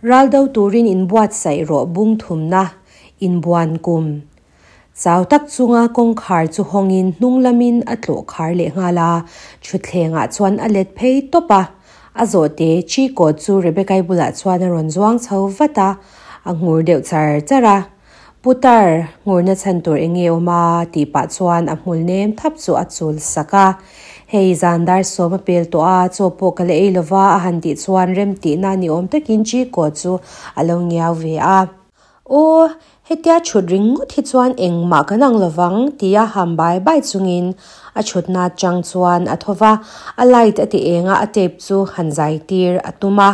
Ral do turin inbuatsaih rawh bung thumna inbuan kum. Chau tak chunga kawngkhar chu hawngin hnung lamin a tlawh khar leh nghal a, thutthlengah chuan a let phei tawp a. A zawhte Chiko chu Rebecca-i bulah chuan a rawn zuang chho vat a, a ngur deuh char char a. Putar, ngurna chhan tur eng nge awm a? tih pah chuan a hmul nem thap chu a chul sak a. Hei, zan dar sawm a pel tawh a, chaw pawh ka la ei lo va, a han tih chuan rem tihna ni awm takin Chiko chu a lo ngiau ve a. Aw, hetia chhut ringawt hi chuan engmah kan ang lo vang, tia ham bai bai chungin a chhutna chang chuan a tho va, a light a ti eng a, a tape chu han zai tir a tum a.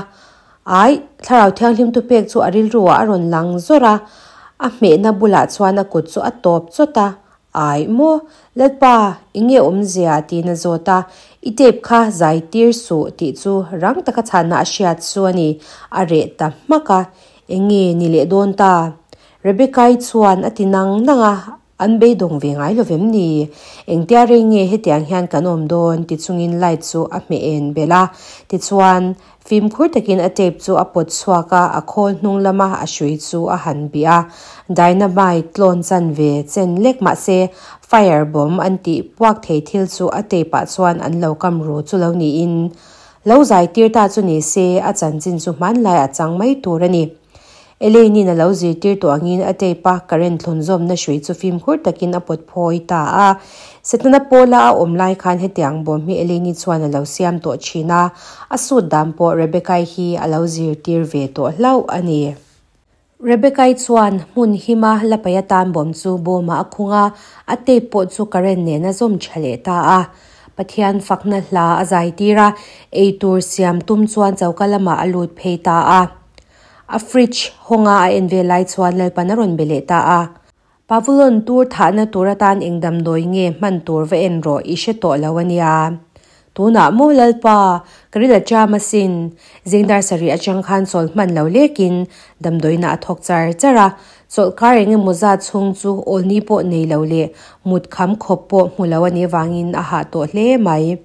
Ai, thlarau thianghlim tu pek chu a rilru ah a rawn lang zawr a, a hmehna bulah chuan a kut chu a tawp chawt a, Ai maw, Lalpa, enge awmzia? tiin a zawt a, I tape kha zai tir suh tih chu rang taka chhanna a hriat chu a ni, a reh ta hmak a, enge ni leh dawn ta? Rebecca-i chuan a ti nang nang a, An beidawng ve ngai lo vem ni? Engtia rei nge hetiang hian kan awm dawn? ti chungin light chu a hmeh en belh a. Tichuan, fimkhur takin a tape chu a pawt chhuak a, a khawl hnung lama a hrui chu a han bih a. Dynamite tlawn chan ve chen lek mahse, fire bomb an tih puak thei thil chu a tape ah chuan an lo kam ru chu lo niin lo zai tir ta chu ni se, a chanchin chu hmanlai a chang mai tur a ni. Elaine-in a lo zirtir tawh angin a tape a current thlawn zawmna hrui chu fimkhur takin a pawt phawi ta a. Setana pawla a awm lai khan hetiang bawm hi Elaine-i chuan a lo siam tawh thin a, a suit dan pawh Rebecca-i hi a lo zirtir ve tawh hlauh a ni. Rebecca-i chuan hmun hima la paih atan bawm chu bawmah a khung a, a tape pawh chu current nen a zawm tha leh ta a. Pathian fakna hla a zaitir a, eitur siam tum chuan choka lamah a lut phei ta a. A fridge hawnga a en ve lai chuan Lalpan a rawn be leh ta a. Pavulon tur thahna tur atan eng damdawi nge hman tur va en rawh i hre tawh lo a nia. Tunah maw Lalpa, ka ril a cham asin. Zingdar sarih atang khan chawl hman lo lekin damdawiina a thawk char char a. Chawlhkar eng emaw zat chhung chu awlni pawh nei lo leh mut kham khawp pawh hmu lo a nih vangin a hah tawh hle mai.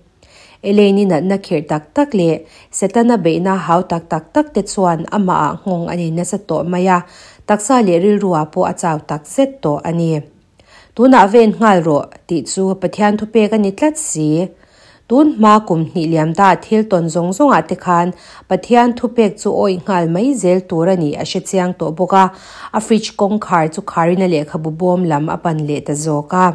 Elaine-i natna khirh tak tak leh Setana beihna hau tak tak tak te chuan amahah nghawng a nei nasa tawh mai a, taksa leh rilruah pawh a chau tak zet tawh a ni. Tunah ven nghal rawh tih chu Pathian thupek a ni tlat si. Tun hma kum hnih liam ta thil tawn zawng zawngah te khan Pathian thupek chu awih nghal mai zel tur a nih a hre chiang tawh bawk a, a fridge kawngkhar chu kharin a lehkhabu bawm lam a pan leh ta zawk a.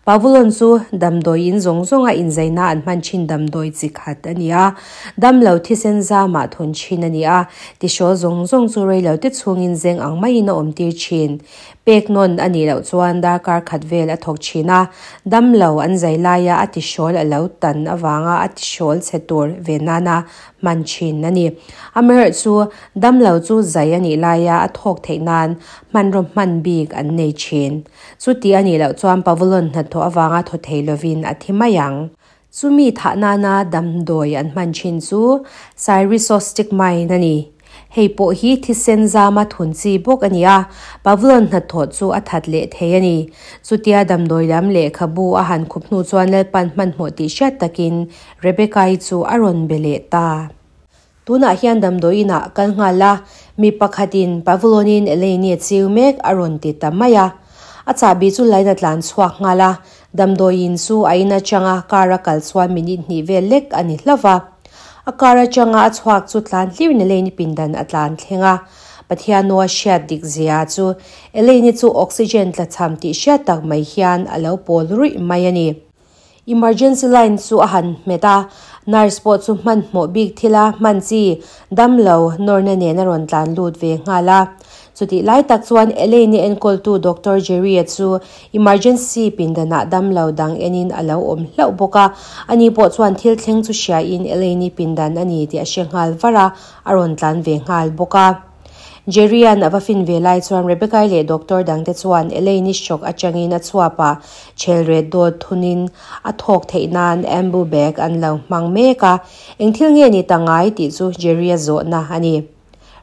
Pavulon chu damdawi in zawng zawnga inzaina an hman thin damdawi chi khat a ni a, damlo thisen zamah thun thin a ni a, tihrawl zawng zawng chu reilo te chhungin zeng ang maiin a awmtir thin. Pek nawn a nih loh chuan darkar khat vel a thawk thin a, damlo an zai laia a tihrawl a lo tan avanga a tihrawl chhe tur ve nana hman thin a ni. Amaherawhchu, damlo chu zai a nih laia a thawk theih nan hmanraw hman bik an nei thin. Chuti a nih loh chuan Pavulon hnathawh avanga thaw thei lovin a thi mai ang. Chumi thah nana damdawi an hman thin chu Cyrisostigmine a ni. Hei pawh hi thisen zama thun chi bawk a ni a, Pavulon hnathawh chu a that leh thei a ni. Chutia damdawi lam lehkhabu a han khup hnu chuan Lalpan hmanhmawh tih hriat takin Rebecca-i chu a rawn be leh ta. Tunah hian damdawi inah kal nghal a, mi pakhatin Pavulon-in Elaine-i a chiu mek a rawn ti ta mai a. A chahbi chu line a tlan chhuak nghal a, damdawi in chu a in atanga car a kal chuan minute hnih vel lek a ni hlauh va. A car atanga a chhuak chu tlan hlirin Elaine-i pindan a tlan thleng a. Pathian aw a hriat dik zia chu Elaine-i chu oxygen tlachham tih hriat tak mai hian a lo pawl ruih mai a ni. Emergency line chu a han hmet a, nurse pawh chu hmanhmawh bik thila hman chi damlo nawrna nen a rawn tlan lut ve nghal a. Chutih lai tak chuan Elaine-i enkawltu Doctor Jerry-a chu emergency pindanah damlo dang enin a lo awm hlauh bawk a, ani pawh chuan thil thleng chu hriain Elaine-i pindan a ni tih a hre nghal var a, a rawn tlan ve nghal bawk a. Jerry-a'n a va fin ve lai chuan Rebecca-i leh doctor dangte chuan Elaine-i shock atangin a chhuap a, chhelret dawt thunin a thawk theih nan ambu bag an lo hmang mek a. Eng thil nge ni ta ngai tih chu Jerry-a zawhna a ni.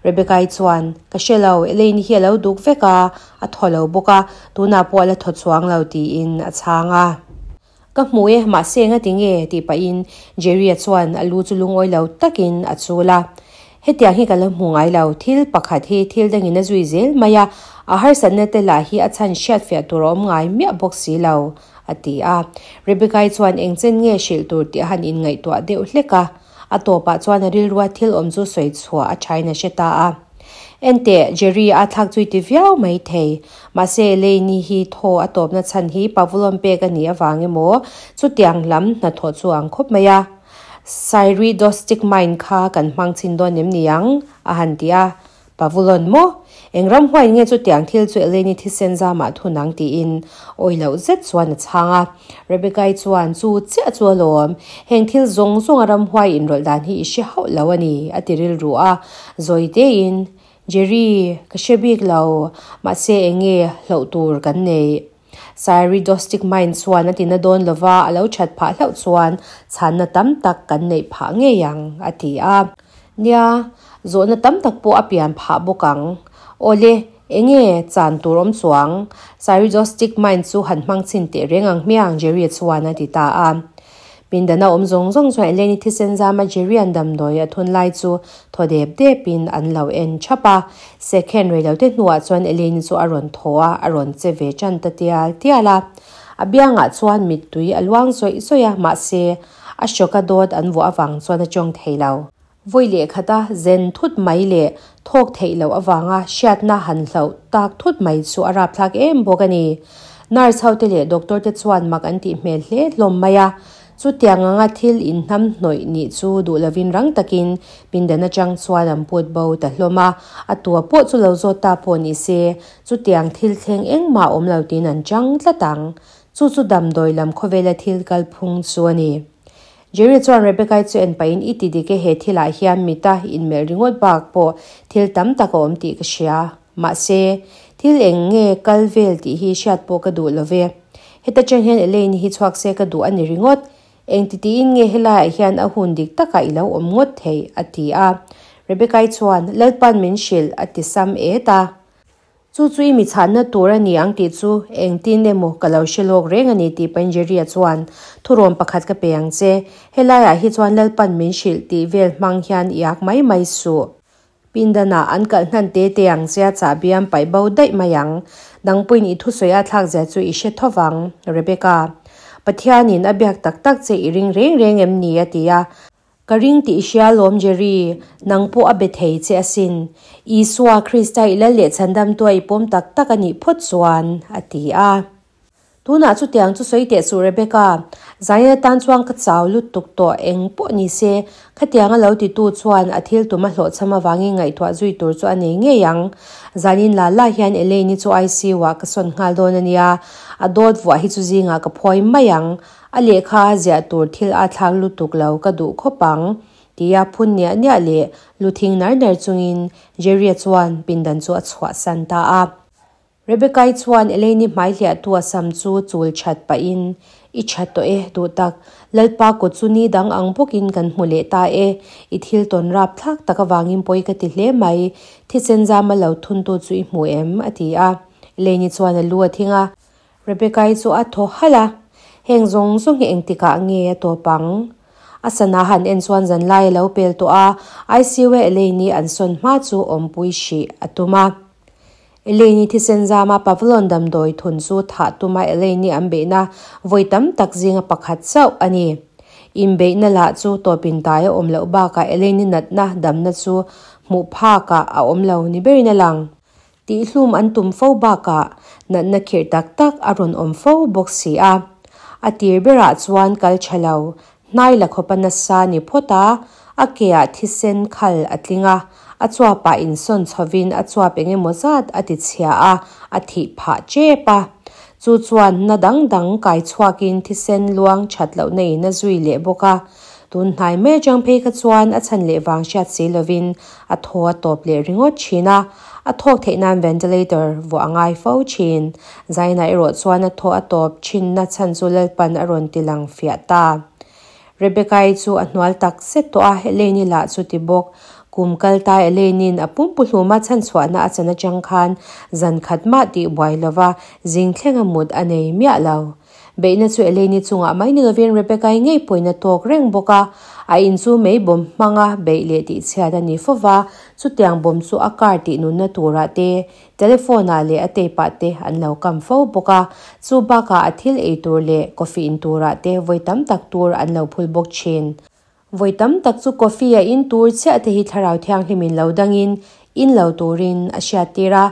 Rebecca-i chuan, Ka hre lo, Elaine-i hi a lo duk vek a, a thaw lo bawk a, tunah pawh a la thaw chuang lo tiin a chhang a. Ka hmu e, mahse enga ti nge? tih pahin Jerry-a chuan a lu chu lungawi lo takin a chul a. Hetiang hi ka la hmu ngai lo, thil pakhat hi thil dangin a zui zel mai a, a harsatna te lah hi a chhan hriat fiah tur a awm ngai miah bawk si lo, a ti a. Rebecca-i chuan eng chen nge hrilh tur tih a han inngaihtuah deuh hlek a, a tawpah chuan a rilrua thil awm chu sawi chhuah a thain a hre ta a. Enteh, Jerry a thlak chu i ti viau mai thei. Mahse, Elaine-i hi thaw a tawpna chhan hi Pavulon pek a nih avang emaw chutiang lam hnathawh chu ang khawp mai a. Cyridostigmine kha kan hmang chhin dawn em ni ang? a han ti a. Pavulon maw? Eng ram huain nge chutiang thil chu Eleni thisen zamah thun ang tiin awi loh zet chuan a chhang a. Rebecca-i chuan, Chu chiah chu alawm, heng thil zawng zawnga ram huai inrawlh dan hi i hre hauh lo a ni, a ti rilru a. Zawi tein, Jerry, ka hre bik lo, mahse eng nge hlauh tur kan neih? Cyridostigmine chuan a tina dawn lova a lo that phah hlauh chuan chhanna tam tak kan neih phah ngei ang, a ti a. Nia, zawhna tam tak pawh a pian phah bawk ang. Awle, enge chan tur awm chuang? Cyridostigmine chu han hmang chhin teh reng ang hmiang, Jerry chuan a ti ta a. Pindana awm zawng zawng chuan Eleni thisen zama Jerry-a'n damdawi a thun lai chu thaw dep depin an lo en thap a. Second rei lo te hnuah chuan Eleni chu a rawn thaw a, a rawn che ve tan ta tial tial a. A biangah chuan mittui a luang zawih zawih a, mahse, a hrawka dawt an vuah avang chuan a tawng thei lo. Vawi leh khata zen thut mai leh thawk theih loh avanga hriatna han hlauh tak thut mai chu a rapthlak em bawk a ni. Nurse hote leh doctor te chuan mak an tih hmel hle hlawm mai a, chutiang anga thil inhnam hnawih nih chu duh lovin rang takin pindan atang chuan an put bo ta hlawm a, a tua pawh chu lo zawt ta pawh ni se chutiang thil thleng engmah awm lo tiin an chang tlat ang. Chu chu damdawi lam khawvela thil kalphung chu a ni. Jerry chuan Rebecca-i chu en pahin i ti dik e, he thilah hian mita inmelh ringawt bak pawh thil tam tak a awm tih ka hria. Mahse, thil eng nge kal vel tih hi hriat pawh ka duh lo ve. Heta chang hian Elaine hi chhuak se ka duh a ni ringawt. Eng ti tiin nge helaiah hian a hun dik takah i lo awm ngawt theih? a ti a. Rebecca-i chuan, Lalpa'n min hrilh, a ti sam et a. Chu chu i mi chhanna tur a ni ang tih chu engtin emaw ka lo hre lawk reng a ni tih Panjeria chuan thurawn pakhat ka pe ang che. Helaiah hi chuan Lalpan min hrilh tih vel hmang hian i ak mai mai suh. Pindanah an kalh hnan te te ang che a chahbi an paih bo daih mai ang. Dangpuiin i thusawi a thlak zia chu i hre tho vang, Rebecca. Pathianin a biak tak tak che i ring reng reng em ni? a ti a. Ka ring tih i hria lawm Jerry, nang pawh a be thei che asin. Isua Krista i lal leh chhandamtua i pawm tak tak a nih phawt chuan, a ti a. Tunah chutiang chu sawi teh suh Rebecca, Zaina tan chuan ka chau lutuk tawh eng pawh ni se, khatiang a lo titu chuan a thil tum a hlawhchham avangin ngaihtuah zui tur chu a nei ngei ang. Zanin la la hian Elaine-i chu ICU-ah ka sawn nghal dawn a nia, a dawt vuah hi chu zingah ka phawi mai ang. A lehkha ziah tur thil a thlak lutuk lo ka duh khawp ang, tia phun niah niah leh lu thing nar nar chungin Jerry-a chuan pindan chu a chhuahsan ta a. Rebecca-i chuan Elaine-i hmai hliahtu a sam chu chul that pahin, I tha tawh e, duh tak. Lalpa kut chu ni dang ang bawkin kan hmu leh ta e. I thil tawn rap thlak tak avangin pawi ka ti hle mai. Thisen zama lo thuntu chu i hmu em? a ti a. Elaine-i chuan a lu a thing a. Rebecca-i chu a thaw halh a, Heng zawng zawng hi engtikah nge a tawp ang? A sana han en chuan zanlai a lo pel tawh a, ICU-a Elaine-i an sawn hma chu awmpui hrih a tum a. Elaine-i thisen zama Pavlon damdawi thun chu thah tuma Elaine-i an beihna vawi tam tak zinga pakhat chauh a ni. Inbeihna lah chu tawpin tai a awm loh bakah Elaine-i natna damna chu hmuh phakah a awm lo ni berin a lang. Tihhlum an tum fo bakah natna khirh tak tak a rawn awm fo bawk si a. A tir berah chuan kal tha lo, hnai la khawpa nasa ni phawt a, a keah thisen khal a tling a, a chuapah insawn chhovin a chuap eng emaw zat a ti chhia a, a thih phah tep a. Chu chuan na dang dang kai chhuakin thisen luang that lohna in a zui leh bawk a. Tun hnai mai atang phei kha chuan a chhan leh vang hriat si lovin a thaw a tawp leh ringawt thin a, a thawk theih nan ventilator vuah a ngai fo thin. Zaina erawh chuan a thaw a tawp thinna chhan chu Lalpan a rawn ti lang fiah ta. Rebecca-i chu a hnual tak zet tawh a, Elaine-i lah chu ti bawk. Kum kal ta Elaine-in a pumpu hluma chhanchhuahna a chan atang khan zan khat mah tih buai lova zing thlenga mut a nei miah lo. Beihna chu Elaine-i chungah mai ni lovin Rebecca-i ngei pawhin a tawk reng bawk a. A in chu mei bawm hmanga beih leh tihchhiat a ni fo va, chutiang bawm chu a car tih nunna turah te, telephone-ah leh a tape-ah te an lo kam fo bawk a. Chu bakah a thil ei tur leh coffee in turah te vawi tam tak tur an lo phul bawk thin. Vawi tam tak chu coffee a in tur chiah te hi thlarau thianghlimin lo dangin in lo turin a hriattir a.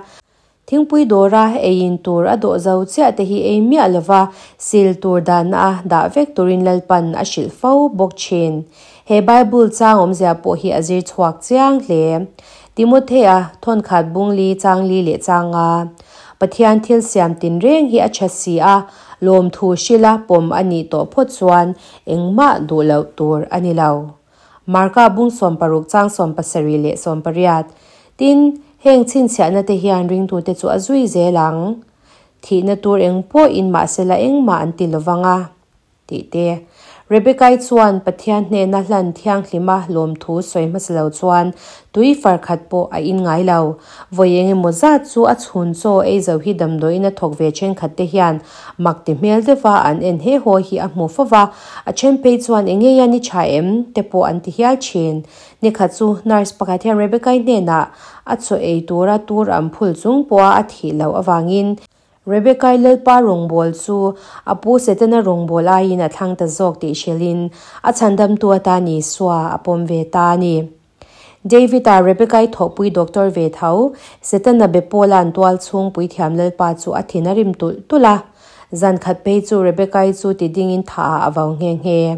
Thingpui dawra ei in tur a dawh zo chiah te hi ei miah lova sil tur dahna a dah vek turin Lalpan a hrilh fo bawk thin. He Bible chang awmzia pawh hi a zir chhuak chiang hle. Timothea thawnkhat bungli changli leh changa Pathian thil siam tinreng hi a tha si a, lawmthu hrila pawm a nih tawh phawt chuan engmah duh loh tur a ni lo. Marka bung 16 chang 70 leh 18. Tin, heng chhinchhiahna te hian ringtute chu a zui zel ang. Thihna tur eng pawhin mahsela engmah an ti lovang a, tih te. Rebecca-i chuan Pathian hnena hlan thianghlima lawmthu sawi hmasa lo chuan tui far khat pawh a in ngai lo. Vawi eng emaw zat chu a chhun chaw ei zo hi damdawiin a thawk ve thenkhat te hian mak ti hmel deuha an en he haw hi a hmu fo va, a then phei chuan eng nge hian i tha em? te pawh an ti hial thin. Nikhat chu nurse pakhat hian Rebecca-i hnenah a chaw ei tura tur an phul chung pawha a thih loh avangin Rebecca-i Lalpa rawngbâwl chu a pu Setana rawngbâwl aiin a thlang ta zawk tih hrilhin a chhandamtu atan Isua a pawm ve ta a ni. David-a Rebecca-i thawhpui doctor ve tho, Setana be Paula'n tual chhung puithiam Lalpa chu a thin a rim tulh tulh a. Zan khat phei chu Rebecca-i chu ti dingin thah ah a vau nghe nghe.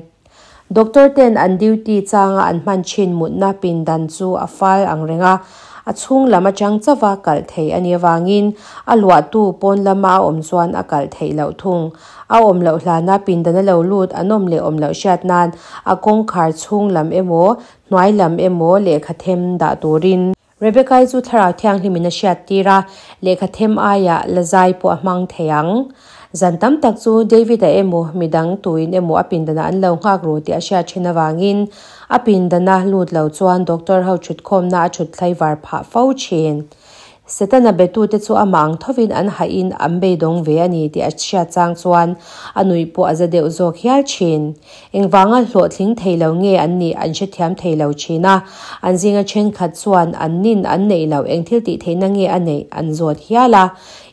Doctor ten an duty changa an hman thin mutna pindan chu a fal ang reng a, a chhung lam atang chauha kalh thei a nih avangin a luahtu pawn lama a awm chuan a kalh theih loh thung. A awm loh hlana pindan a lo lut an awm leh awm loh hriat nan a kawngkhar chhung lam emaw hnuai lam emaw lehkha them dah turin Rebecca-i chu Thlarau Thianghlimin a hriattir a, lehkha them aiah la zai pawh a hmang thei ang. Zan tam tak chu David-a emaw midang tuin emaw a pindanah an lo nghak ru tih a hriat thin avangin a pindana lut lo chuan doctor ho thutkhawmna a thut thlaivar phah fo thin. Setana betute chu amah ang thovin an hahin an beidawng ve a ni tih a hriat chang chuan a nuih pawh a za deuh zawk hial thin. Engvanga hlawhtling thei lo nge an nih an hrethiam thei lo thin a, an zinga thenkhat chuan an nin an neih loh eng thil tih theihna nge a neih an zawt hial a.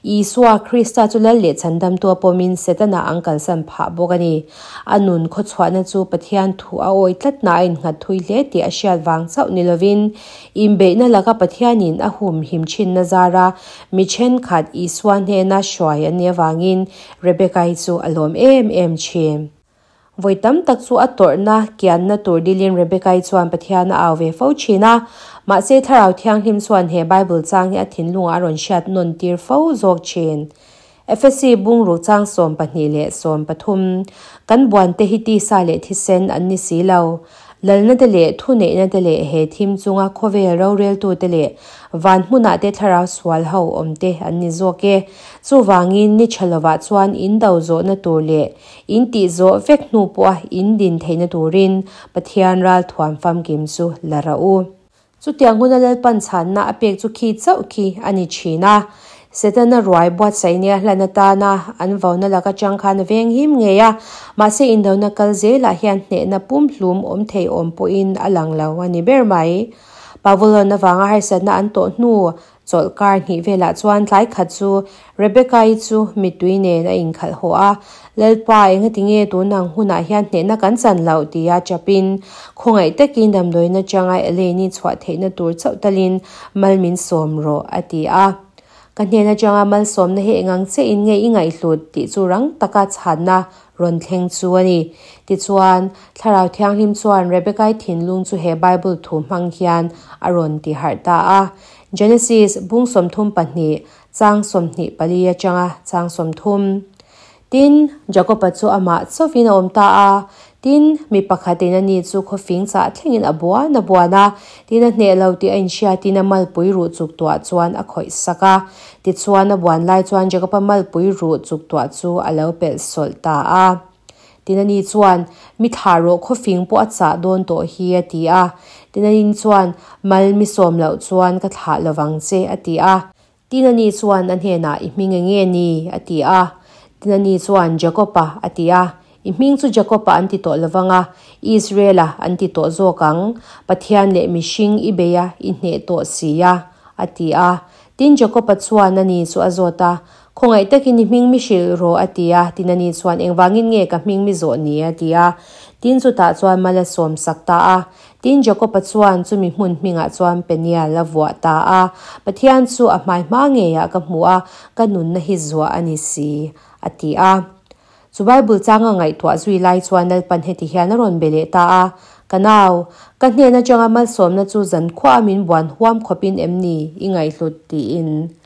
Isua Krista chu lal leh chhandamtu a pawmin Setana an kalsan phah bawk a ni. A nun khawchhuahna chu Pathian thu a awi tlatna a innghat thui hle tih a hriat vang chauh ni lovin, Inbeihna laka Pathianin a humhim thinna zara mi thenkhat Isua hnena hruai an nih avangin Rebecca-i chu a lawm em em thin. Vawi tam tak chu a tawrhna kianna tur dilin Rebecca-i chuan Pathian a au ve fo thin a. Mahse Thlarau Thianghlim chuan he Bible chang hi a thinlungah a rawn hriat nawn tir fo zawk thin. Efesi bungruk chang 12 leh 13, Kan buante hi tisa leh thisen an ni si lo. Lalna te leh thuneihna te leh he thim chunga khawvel roreltu te leh van hmunah te thlarau sual ho awm te an ni zawk e. Chuvangin ni tha lovah chuan in do zawhna tur leh in tih zawh vek hnu pawha in din theihna turin Pathian ral thuam famkim chu la rah u. Chutiang huna Lalpan chhanna a pek chu khi chauh khi a ni thin a. Setana ruai buatsaih nia hlan atana an vauna laka chang khan a veng him ngei a, mahse indona kal zelah hian hnehna pumhlum awm thei awm pawhin a lang lo a ni ber mai. Pavulon avanga harsatna an tawh hnu chawlh kar hnih velah chuan tlai khat chu Rebecca-i chu mittui nen a inkhalh haw a, Lalpa, engati nge tunang hunah hian hnehna kan chan loh? tia chapin khawngaih takin damdawiin atanga Elaine-i chhuah theihna tur chauh talin mal min sawm rawh, a ti a. Ka hnen atanga malsawmna hi engang chiahin nge i ngaihhlut tih chu rang taka chhanna rawn thleng chu a ni. Tichuan, Thlarau Thianghlim chuan Rebecca-i thinlung chu he Bible thu hmang hian a rawn ti harh ta a. Genesis bung 32 chang 24 atanga chang 30. Tin, Jakob-a chu amah chauhin a awm ta a. Tin, mi pakhatin ani chu khawfing chah thlengin a buan a buan a. Tin, a hneh lo tih a inhriatin a malpui ruh chuk tuah chuan a khawih sak a. Tichuan, a buan lai chuan Jakob-a malpui ruh chuk tuah chu a lo pelh sawlh ta a. Tin, ani chuan, Mi thlah rawh khawfing pawh a chah dawn tawh hi, a ti a. Tin, ani chuan, Mal mi sawm loh chuan ka thlah lovang che, a ti a. Tin, ani chuan a hnenah, I hming eng nge ni? a ti a. Tin ani chuan, Jakob-a, a ti a. I hming chu Jakob-a an ti tawh lovang a, Israel-a an ti tawh zawk ang. Pathian leh mihring i bei a, i hneh tawh si a, a ti a. Tin Jakob-a chuan ani chu a zawt a, Khawngaih takin i hming mi hrilh rawh, a ti a. Tin ani chuan, Engvangin nge ka hming mi zawh ni? a ti a. Tin chutah chuan mal a sawm sak ta a. Tin Jakob-a chuan chumi hmun hmingah chuan Peniel a vuah ta a. Pathian chu a hmai hma ngeiah ka hmu a, ka nunna hi zuah a ni si, a ti a. Chu Bible changa ngaihtuah zui lai chuan Lalpan heti hian a rawn be leh ta a, Ka nau, ka hnen atanga malsawmna chu zankhuaah min buan huam khawpin em ni i ngaihhlut? tiin.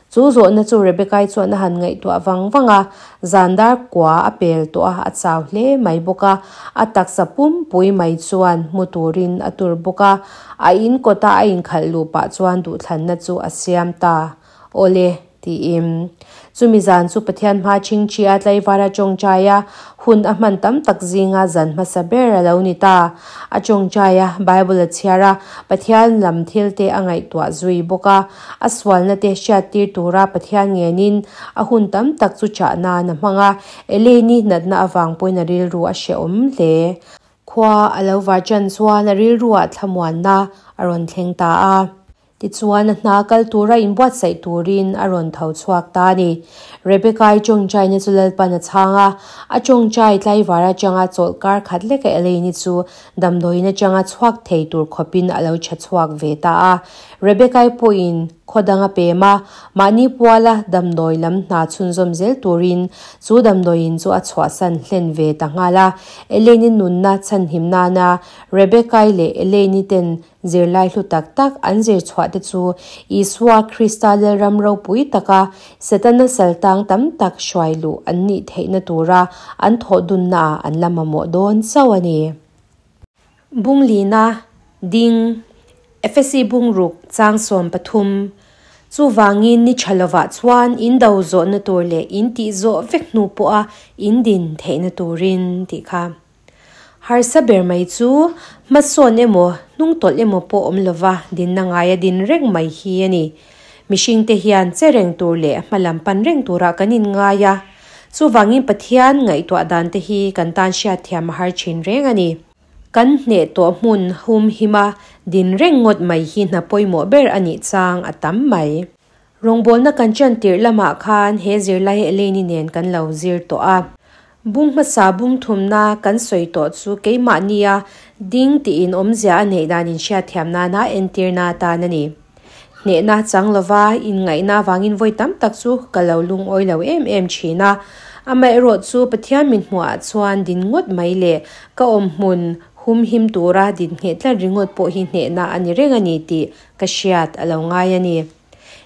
Chu zawhna chu Rebecca-i chuan a han ngaihtuah vang vang a, zan dar kua a pel tawh a, a chau hle mai bawk a, a taksa pumpui mai chuan hmu turin a tur bawk a, a in kawta a inkhalh luh pah chuan duhthlanna chu a siam ta. Awle, tiin. Chumi zan chu Pathian hma chingchi a tlaivar a tawngtai a, hun a hman tam tak zinga zan hmasa ber a lo ni ta. A tawngtai a, Bible a chhiar a, Pathian lam thil te a ngaihtuah zui bawk a. A sualna te hriattir tura Pathian ngenin a hun tam tak chu chah nan a hmang a, Elaine-i natna avang pawhin a rilru a hrehawm hle. Khua a lo var ṭan chuan a rilruah thlamuanna a rawn thleng ta a. Tichuan, a hna kal tura inbuatsaih turin a rawn tho chhuak ta a ni. Rebecca-i tawngtaina chu Lalpan a chhang a, a tawngtai tlaivar atanga chawlhkar khat leka Elaine-i chu damdawiin atanga chhuak thei tur khawpin a lo tha chhuak ve ta a. Rebecca-i pawhin khaw dang a pem a, mahni puala damdawi lam hna chhunzawm zel turin chu damdawiin chu a chhuahsan hlen ve ta nghal a. Elaine-i nunna chhanhim nana Rebecca-i leh Elaine-i ten Zirlai hlu tak tak an zir chhuah te chu Isua Krista Lalram ropui taka Setana saltang tam tak hruai luh an nih theihna tura an thawh dunnaah an la mamawh dawn chauh a ni. Bunglina, Ding, Efesi bungruk chang 13, Chuvangin ni tha lovah chuan in do zawhna tur leh in tih zawh vek hnu pawha in din theihna turin tih kha. Harsa ber mai chu hmasawn emaw hnungtawlh emaw pawh awm lova dinna ngaia din reng mai hi a ni. Mihringte hian che reng tur leh hma lam pan reng turah kan inngai a, chuvangin Pathian ngaihtuah dan te hi kan tan hriatthiam a har thin reng a ni. Kan hneh tawh hmun hum hima din reng ngawt mai hi hna pawimawh ber a nih chang a tam mai. Rawngbawlna kan ṭan tirh lamah khan he zirlai Elaine-i nen kan lo zir tawh a. Bung hmasa bung thumna kan sawi tawh chu keimahnia ding tiin awmzia a neih dan inhriatthiam nana entirna atan a ni. Hnehna chang lova inngaihna avangin vawi tam tak chu ka lo lungawi lo em em thin a. Amaherawh chu Pathian min hmuhah chuan din ngawt mai leh ka awmhmun humhim tura din ngheh tlat ringawt pawh hi hnehna a ni reng a ni tih ka hriat a lo ngai a ni.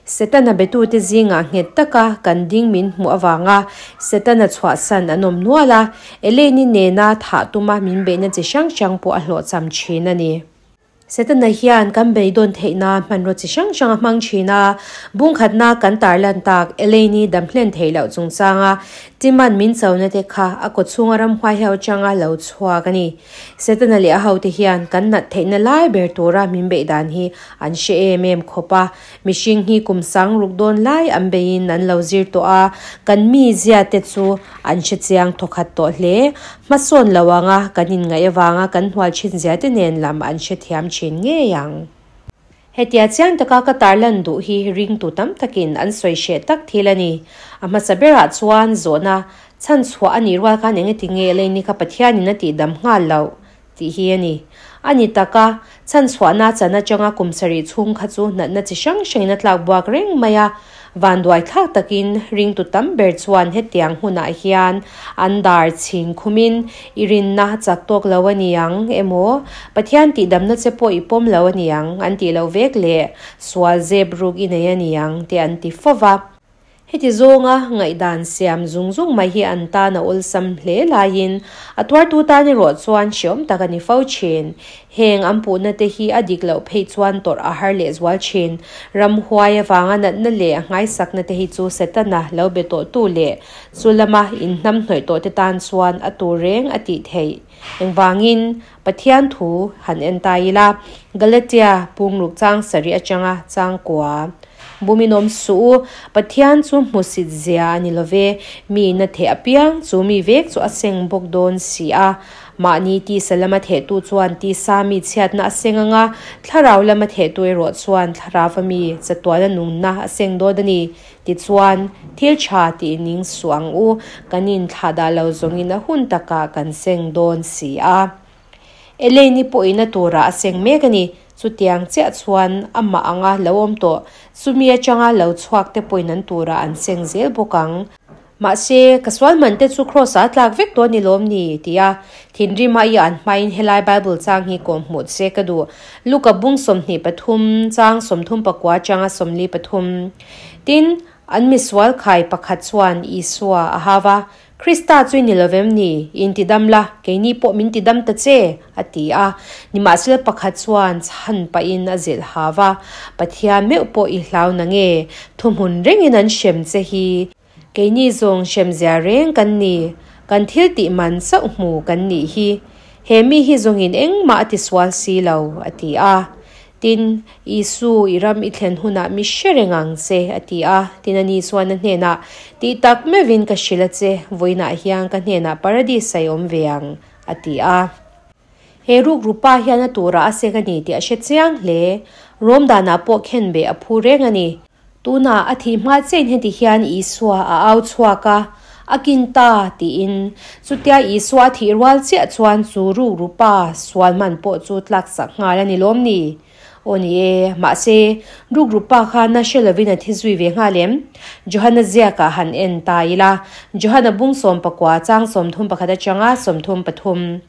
Setana betute zingah nghet taka kan ding min hmuh avanga Setana chhuahsan an awm nual a, Elaine-i nena thah tuma min beihna chi hrang hrang pawh a hlawhcham thin a ni. Setana hian kan beidawn theihna hmanraw chi hrang hrang a hmang thin a, bungkhatna kan tarlan tak Elaine-i damhlen theih loh chungchanga Timan min chona te kha a kawchhunga ramhuai ho atanga lo chhuak a ni. Setana leh a hote hian kan nat theihna lai ber tura min beih dan hi an hre em em khawp a. Mihring hi kum sang ruk dawn lai an beiin an lo zir tawh a, kan mizia te chu an hre chiang thawkhat tawh hle. Hmasawn lo anga kan inngaih avanga kan hnual thin zia te nen lam an hrethiam thin ngei ang. Hetia chiang taka ka tarlan duh hi ringtu tam takin an sawi hreh tak thil a ni. A hmasa berah chuan zawhna chhan chhuah a nih rual khan eng eti nge Elaine kha Pathianin a tihdam nghal loh tih hi a ni. A ni taka, chhan chhuahna chan atanga kum sarih chhung kha chu natna chi hrang hrangin a tlak buak reng mai a. Vanduai thlak takin ringtu tam ber chuan hetiang hunah hian an dar chhin khumin i rinna chak tawk lo a ni ang emaw, Pathian tihdamna che pawh i pawm lo a ni ang an tih loh vek leh sual zep ruk i nei a ni ang te an ti fo va. Heti zawnga ngaihdan siam zung zung mai hi an tan a awlsam hle laiin a tuartu tan erawh chuan hreawm tak a ni fo thin. Heng an puhna te hi a dik loh phei chuan tawrh a har lehzual thin. Ramhuai avanga natna leh nghaisakna te hi chu Setana lo be tawhtu leh chu lama inhnamhnawih tawh te tan chuan a tur reng a tih theih. Engvangin Pathian thu han en ta ila, Galatia pungruk chang sarih atanga chang kua. Bumin awm suh u, Pathian chu hmusit zia a ni lo ve, mi in a theh apiang chu mi vek chu a seng bawk dawn si a. Mahni tisa lama thehtu chuan tisa mi chhiatna a seng ang a, thlarau lama thehtu erawh chuan thlarauva mi chatuana nunna a seng dawn a ni. Tichuan, thil tha tih ning suh ang u, kan inthlah dah lo zawngin a hun takah kan seng dawn si a. Elaine-i pawhin a turah a seng mek a ni. Chutiang chiah chuan amah anga lo awm tawh, chumi atanga lo chhuak te pawhin an turah an seng zel bawk ang. Mahse, ka sual man te chu Kraws-ah a tlak vek tawh a ni lawm ni? ti a thinrim a i an hmain helai Bible chang hi kawhhmuh che ka duh. Luka bung 23 chang 34 atanga 43. Tin, an misual khai pakhat chuan Isua a hau a, Krista chu i ni lovem ni? I intidam la, keini pawh min tidam ta che, a ti a. Nimahsela pakhat chuan chhan pahin a zilh hau a, Pathian meuh pawh i hlau na nge? Thuhmun rengin an hrem che hi. Keini zawng hremzia reng kan ni, kan thil tih man chauh hmu kan nih hi. He mi hi zawngin engmah a tisual si lo, a ti a. Tin, Isu, i ram i thlen hunah mi hre reng ang che, a ti a. Tin, ani chuan a hnenah, Tih tak meuhin ka hrilh a che, vawiinah hian ka hnenah Paradis a i awm ve ang, a ti a. He rukru pa hian a turah a seng a ni tih a hre chiang hle. Rom danah pawh khenbeh a phu reng a ni. Tunah a thih hma chiahin heti hian Isua a au chhuak a, A kin ta, tiin. Chutia Isua a thih rual chiah chuan chu rukru pa sual man pawh chu tlaksak nghal a ni lawm ni? Aw ni e, mahse, rukru pa kha na hre lovin a thi zui ve nghal em? Johana ziakah han en ta ila, Johana bung 19 chang 31 atanga 33.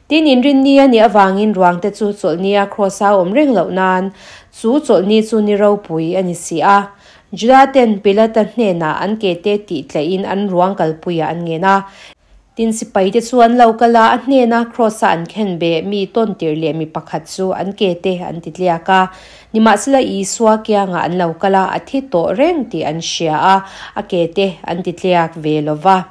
Tin, inrinni a nih avangin ruangte chu chawlhnia Kraws-a awm reng loh nan, chu chawlhni chu ni ropui a ni si a. Juda ten Pilata hnenah an kete tih tlaihin an ruang kalpuiah an ngen a. Tin, sipaite chu an lo kal a, a hnena Kraws-a an khen beh mi tawntir leh mi pakhat chu an kete an ti tliak a. Nimahsela Isua kiangah an lo kal a, a thi tawh reng tih an hria a, a kete an ti tliak ve lo va.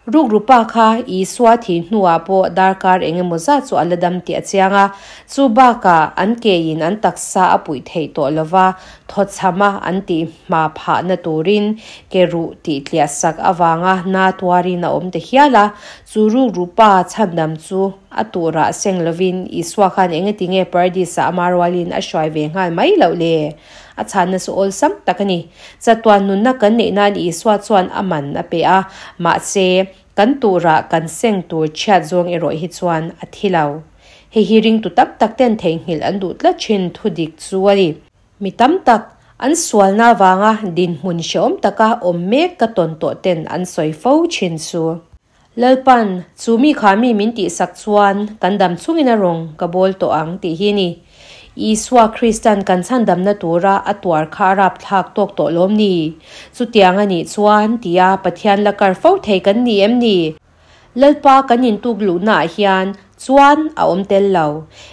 Rukru pa kha Isua thih hnuah pawh darkar eng emaw zat chu a la dam tih a chiang a, chu bakah an kein an taksa a puih theih tawh lo va, thawchhama an tih hma phahna turin ke ruh tih tliah sak avanga na tuarin a awm ta hial a. Chu rukru pa chhandam chu a turah seng lovin Isua khan engati nge Paradis-ah ama rualin a hruai ve nghal mai loh le? A chhanna chu awlsam tak a ni. Chatuan nunna kan neih nan Isua chuan a man a pe a, mahse, kan turah kan seng tur chhiat zawng erawh hi chuan a thi lo. Hei hi ringtu tam tak ten theihnghilh an duh tlat thin thu dik chu a ni. Mi tam tak, an sualna avanga dinhmun hrehawm taka awm mek ka tawn tawh ten an sawi fo thin chu. Lalpan, chu mi kha mi min tihsak chuan kan dam chungin a rawng ka bawl tawh ang tih hi a ni. Isua Kristan kan chhandamna tura a tuar kha a rapthlak tawk tawh lawm ni? Chutiang a nih chuan, tia Pathian la kar fo thei kan ni em ni? Lalpa kan intuk luhnaah hian Chuan a awm tel lo.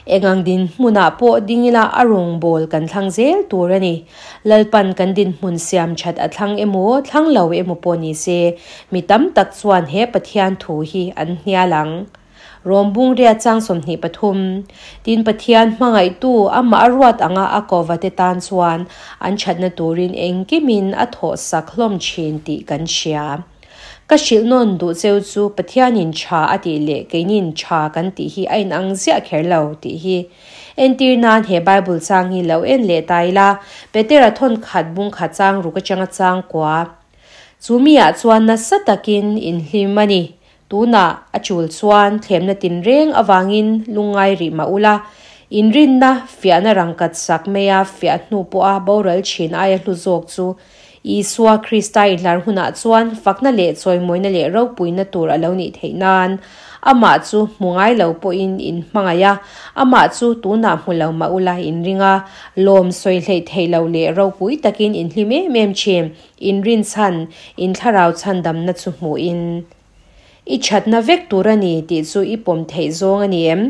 Engang dinhmunah pawh ding ila a rawngbâwl kan thlang zel tur a ni. Lalpan kan dinhmun siam that a thlang emaw, thlang lo emaw pawh ni se, mi tam tak chuan he Pathian thu hi an hnial ang. Rom Bungria chang 23, Tin Pathian hmangaihtu amah a ruat anga a kovate tan chuan an thatna turin engkimin a thawhsak hlawm thin tih kan hria. Ka hrilh nawn duh cheu chu Pathianin tha a tih leh keinin tha kan tih hi a inang ziah kher lo tih hi. Entir nan he Bible chang hi lo en leh ta ila, Petera thawn khat bung khat chang ruk atanga chang kua. Chu mi ah chuan nasa takin inhlim a ni. Tunah a chul chuan thlemna tinreng avangin lungngai rih mah ula, inrinna fiahna rangkat sak maia fiah hnu pawha boral thin aia hlu zawk chu Isua Krista inhlar hunah chuan fakna leh chawimawina leh ropuina tur a lo nih theih nan amah chu hmu ngai lo pawhin in hmangaih a, amah chu tunah hmu lo mah ula in ring a, lawm sawi hleih theih lo leh ropui takin in hlim em em thin, in rinchhan, in thlarau chhandamna chu hmuhin i thatna vek tur a ni tih chu i pawm theih zawng a ni em?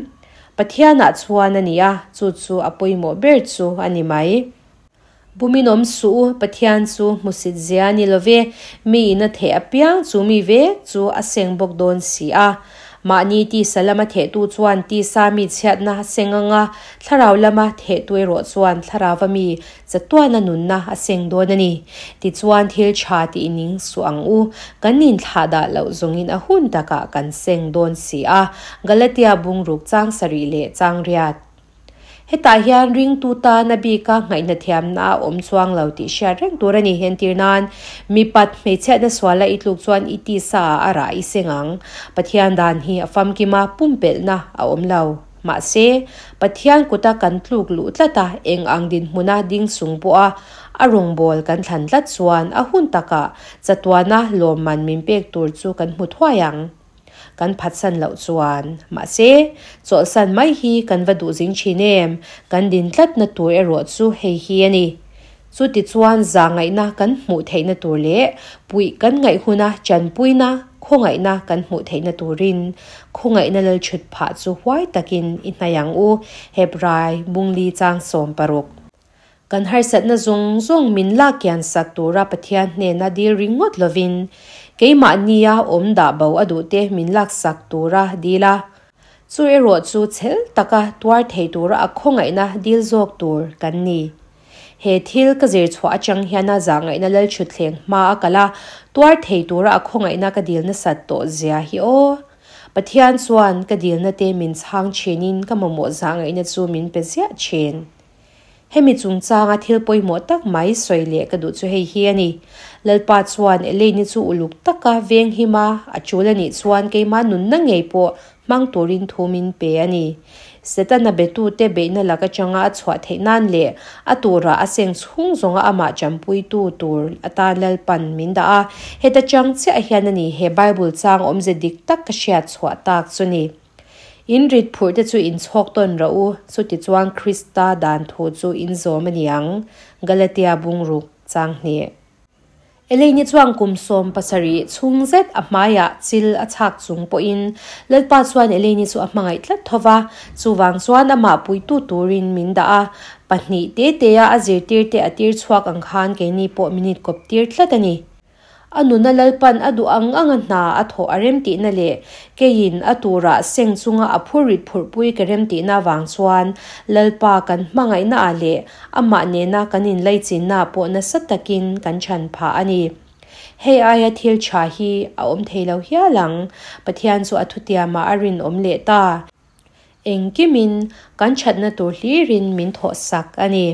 Pathianah chuan a ni a, chu chu a pawimawh ber chu a ni mai. Bumin awm suh u, Pathian chu hmusit zia ni lo ve, mi in a theh apiang chu mi vek chu a seng bawk dawn si a. Mahni tisa lama thehtu chuan tisa mi chhiatna a seng ang a, thlarau lama thehtu erawh chuan thlarauva mi chatuana nunna a seng dawn a ni. Tichuan thil tha tih ning suh ang u, kan inthlahdah loh zawngin a hun takah kan seng dawn si a, Galatia bungruk chang sarih leh chang riat. Hetah hian ringtu tan a bika ngaihna thiamna a awm chuang lo tih hriat reng tur a ni. Entir nan, mipat hmeichhiatna suala i tluk chuan i tisa ah a rah i seng ang. Pathian dan hi a famkim a, pumpelhna a awm lo. Mahse, Pathian kuta kan tluk luh tlat a, eng ang dinhmuna ding sung pawha a rawngbâwl kan thlan tlat chuan a hun takah chatuana lawmman min pek tur chu kan hmu thuai ang. Kan phatsan loh chuan. Mahse, chawlhsan mai hi kan va duh zing thin em? Kan din tlatna tur erawh chu hei hi a ni. Chutichuan zahngaihna kan hmuh theihna tur leh puih kan ngaih huna chanpuina, khawngaihna kan hmuh theihna turin khawngaihna lalchhut phah chu huai takin i hnaih ang u, Hebrai bungli chang 16. Kan harsatna zawng zawng min lak kian sak tura Pathian hnena dil ringawt lovin, keimahnia awm dah bo a duhte min lak sak tura dil a, chu erawh chu chhel taka tuar thei tura a khawngaihna dil zawk tur kan ni. He thil ka zir chhuah atang hian a zahngaihna lalchhutthleng hma a kal a, tuar thei tura a khawngaihna ka dil nasat tawh zia hi aw. Pathian chuan ka dilna te min chhang thinin ka mamawh zahngaihna chu min pe ziah thin. Hemi chungchanga thil pawimawh tak mai sawi leh ka duh chu hei hi a ni. Lalpa chuan Elaine-i chu uluk taka veng him a, a tul a nih chuan keimah nunna ngei pawh hmang turin thu min pe a ni. Setana betute beihna lak atanga a chhuah theih nan leh a turah a seng chhung zawnga amah champuitu tur atan Lalpan min dah a. Heta chang chiah hian a ni he Bible chang awmze dik tak ka hriat chhuah tak chu ni. In rit phurh te chu in chhawk tawn rawh u, chutichuan Krista dan thu chu in zawm a ni ang, Galatia bungruk chang hnih. Elaine chuan kum 17 chhung zet a hmaiah chil a chhak chung pawhin Lalpa chuan Elaine chu a hmangaih tlat tho va, chuvang chuan amah puitu turin min dah a, pahnih te tea a zirtir te a tir chhuak ang khan keini pawh min inkawp tir tlat a ni. A nuna Lalpan a duh ang anga hna a thawh a remtihna leh keiin a turah seng chunga a phurrit phurhpui ka remtihna avang chuan Lalpa kan hmangaihnaah leh Amah nena kan inlaichinna pawh nasa takin kan chhan phah a ni. Hei aia thil tha hi a awm thei lo hial ang. Pathian chu a thutiamah a rinawm leh ta. Engkimin kan thatna tur hlirin min thawhsak a ni.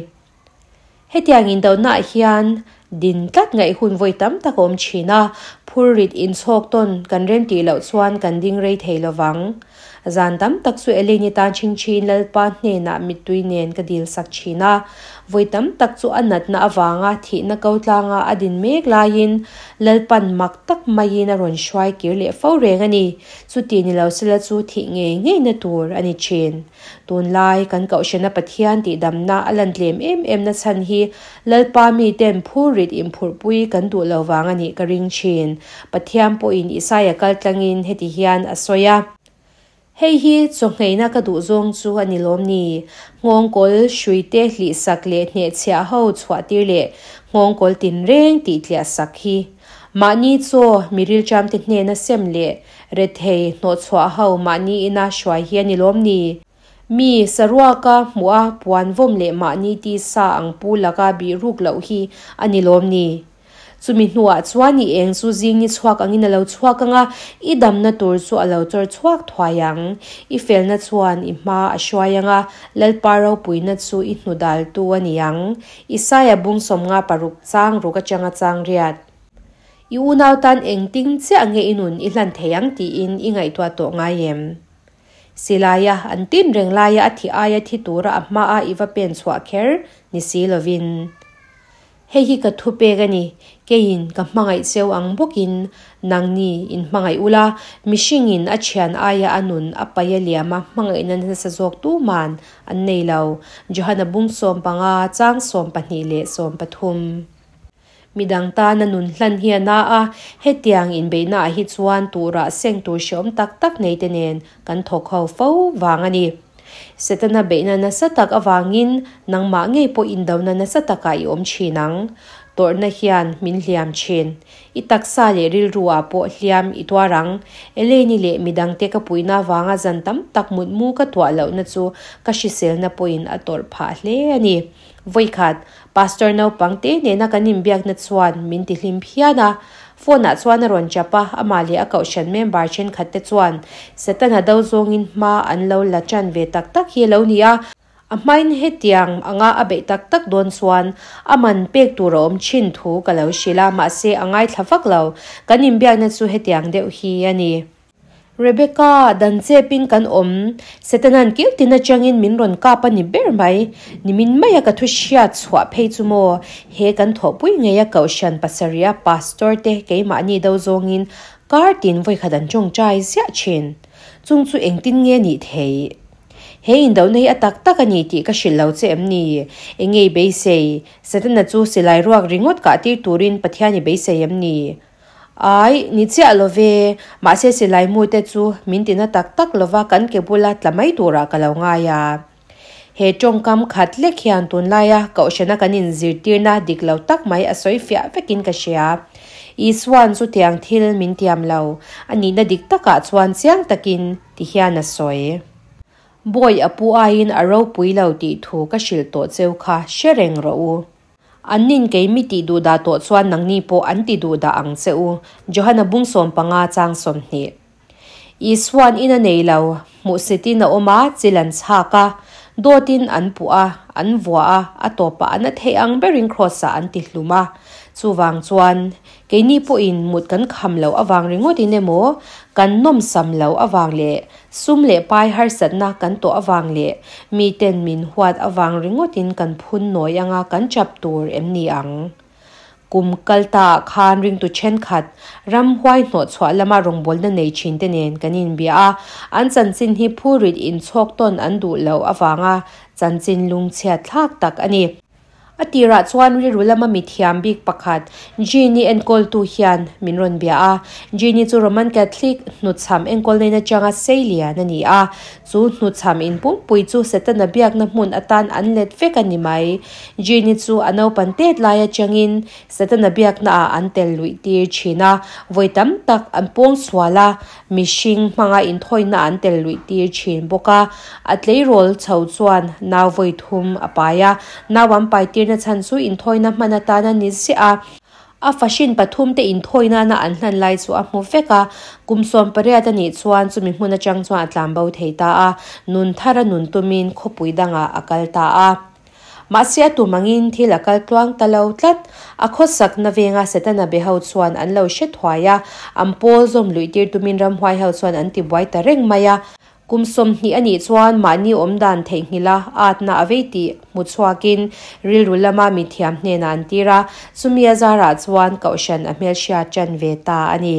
Hetiang indonaah hian din tlat ngaih hun vawi tam tak a awm thin a, phurrit inchhawk tawn kan remtih loh chuan kan ding rei thei lo vang. Zan tam tak chu Elaine-i tan chhingchhin Lalpa hnenah mittui nen ka dil sak thin a. Vawi tam tak chu a natna avanga thihna ko tlanga a din mek laiin Lalpan mak tak maiin a rawn hruai kir leh fo reng a ni. Chuti ni lo sela chu thih ngei ngeina tur a ni thin. Tunlai kan Kohhrana Pathian tihdamna a lan tlem em em na chhan hi Lalpa miten phurrit inphurhpui kan duh lo vang a nih ka ring thin. Pathian pawhin Isaia kal tlangin heti hian a sawi a. Hei hi chawhngheina ka duh zawng chu a ni lawm ni? Nghawngkawl hruite hlihsak leh hnehchhiah ho chhuahtir leh nghawngkawl tinreng tihtliah sak hi. Mahni chaw mi rilṭamte hnena sem leh rethei hnawhchhuah ho mahni ina hruai hi a ni lawm ni? Mi saruaka hmuh a puan vawm leh mahni tisa ang pu laka bih ruk loh hi a ni lawm ni? Chumi hnuah chuan i eng chu zing ni chhuak angin a lo chhuak ang a, i damna tur chu a lo chawr chhuak thuai ang. I felna chuan i hma a hruai ang a, Lalpa ropuina chu i hnudaltu a ni ang. Isaia bung 56 chang ruk atanga chang riat. I unau tan engtin chiah nge i nun i hlan thei ang tiin i ngaihtuah tawh ngai em? Silaia an tin reng laia a thi aia thi tura a hmaa i va pen chhuah kher ni si lovin. Hei hi ka thupek a ni, keiin ka hmangaih cheu ang bawkin nangni in hmangaih ula, mihringin a thian aia a nun a paih a liam a hmangaihna nasa zawk tuman an nei lo, Johana bung 15 chang 12 leh 13. Midang tana nun hlan hi a na a, hetiang inbeihnaah hi chuan turah seng tur hreawm tak tak nei te nen kan thawk ho fo vang a ni. Setana beihna nasa tak avangin nangmah ngei pawh indona nasa takah i awm thin ang. Tawrhna hian min hliam thin. I taksa leh rilru ah pawh hliam i tuar ang. Elaine-i leh midangte ka puihna avanga zan tam tak mutmu ka tuah lohna chu ka hriselna pawhin a tawrh phah hle a ni. Vawikhat, Pastor naupang te nena kan inbiakna chuan min tihlim phian a. Phone ah chuan a rawn chap a, amah leh a kohhran member thenkhat te chuan Setana do zawngin hma an lo la tan ve tak tak hi a lo ni a. A hmain hetiang anga a beih tak tak dawn chuan a man pek tur a awm thin thu ka lo hrilh a, mahse a ngaithla vak lo. Kan inbiakna chu hetiang deuh hi a ni. Rebecca, dan chepin kan awm. Setanan kil tin atangin min rawn kap a ni ber mai. Nimin maia ka thu hriat chhuah phei chu maw? He kan thawhpui ngei a kohhran pasarih a pastor te keimahni do zawngin kar tin vawikhat an tawngtai ziah thin. Chung chu engtin nge nih theih? He indohna hi a tak tak a ni tih ka hrilh lo che em ni? Eng nge i beisei? Setana chu silai ruak ringawt kah tir turin Pathian i beisei em ni? Ai, ni chiah lo ve. Mahse silai mu te chu min tina tak tak lova kan ke bula tla mai turah ka lo ngai a. He tawngkam khat lek hian tunlaia kohhrana kan inzirtirna dik lo tak mai a sawi fiah vekin ka hria. Isua'n chutiang thil min tiam lo. A nihna dik takah chuan chiang takin ti hian a sawi. Bawi a pu aiin a ropui lo tih thu ka hrilh tawh cheu kha hre reng rawh u. An nin kei mi tih duh dah tawh chuan nangni pawh an ti duh dah ang che u. Johana bung 15 chang 20. Isua'n in a nei lo, hmuhsitin a awm a, chil an chhak a, dawtin an puh a, an vua a, a tawpah an a theih ang berin Kraws-ah an ti hlum a. Chuvang chuan, Keini pawhin mut kan kham loh avang ringawtin emaw, kan nawmsam loh avang leh sum leh pai harsatna kan tawh avang leh miten min huat avang ringawtin kan phun nawi anga kan chap tur em ni ang? Kum kal taah khan ringtu thenkhat ramhuai hnawhchhuah lama rawngbawlna nei thinte nen kan inbia a, an chanchin hi phurit inchhawk tawn an duh loh avanga chanchin lungchhiat thlak tak a ni. A tirah chuan rilru lama mi thiam bik pakhat, Jean-i enkawltu hian min rawn bia a. Jean-i chu Roman Catholic hnuchham enkawlna in atanga sei lian a ni a. Chu hnuchham in pumpui chu Setana biakna hmun atan an let vek a ni mai. Jean-i chu a naupan tet lai atangin Setana biakna ah an tel luih tir thin a, vawi tam tak an pawng sual a, Mihring hmanga inthawina an tel luih tir thin bawk a, a tleirawl chho chuan nau vawi thum a pai a, nau an pai tirna chhan chu inthawina hman atan a ni ziah a, a fahrin pathum te inthawinana an hlan lai chu a hmu vek a, kum 18 a nih chuan chumi hmun atang chuan a tlan bo thei ta a, nun thar a nun tumin khawpui dangah a kal ta a. Mahse a tum angin thil a kal tluang ta lo tlat. A khawsakna venga Setana be ho chuan an lo hre thuai a, an pawl zawm luih tir tumin ramhuai ho chuan an ti buai ta reng mai a. Kum 20 a nih chuan mahni awm dan theihnghilh a, atna a vei tih hmu chhuakin rilru lama mithiam hnenah an tir a, chumi a zarah chuan kohhran a hmelhriat ṭan ve ta a ni.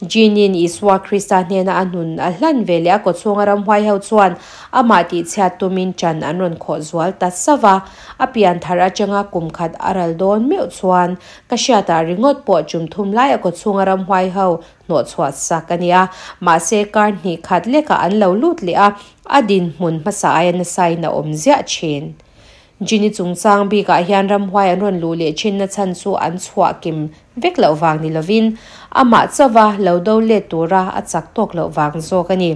Jean-in Isua Krista hnena a hnun a hlan ve leh a kawchhunga ramhuai ho chuan amah tihchhiat tumin ṭan an rawn khawh zual ta sauh a. A pian thar atanga kum khat a ral dawn meuh chuan ka hriatah ringawt pawh ṭum thum lai a kawchhunga ramhuai ho hnawhchhuah sak a ni a. Mahse kar hnih khat lekah an lo lut leh a, a dinhmun hmasa aia nasain a awm ziah ṭhin. Jini chungchang bikah hian ramhuai an rawn luh leh thinna chhan chu an chhuah kim vek loh vang ni lovin amah chauva lo do let tura a chak tawk loh vang zawk a ni.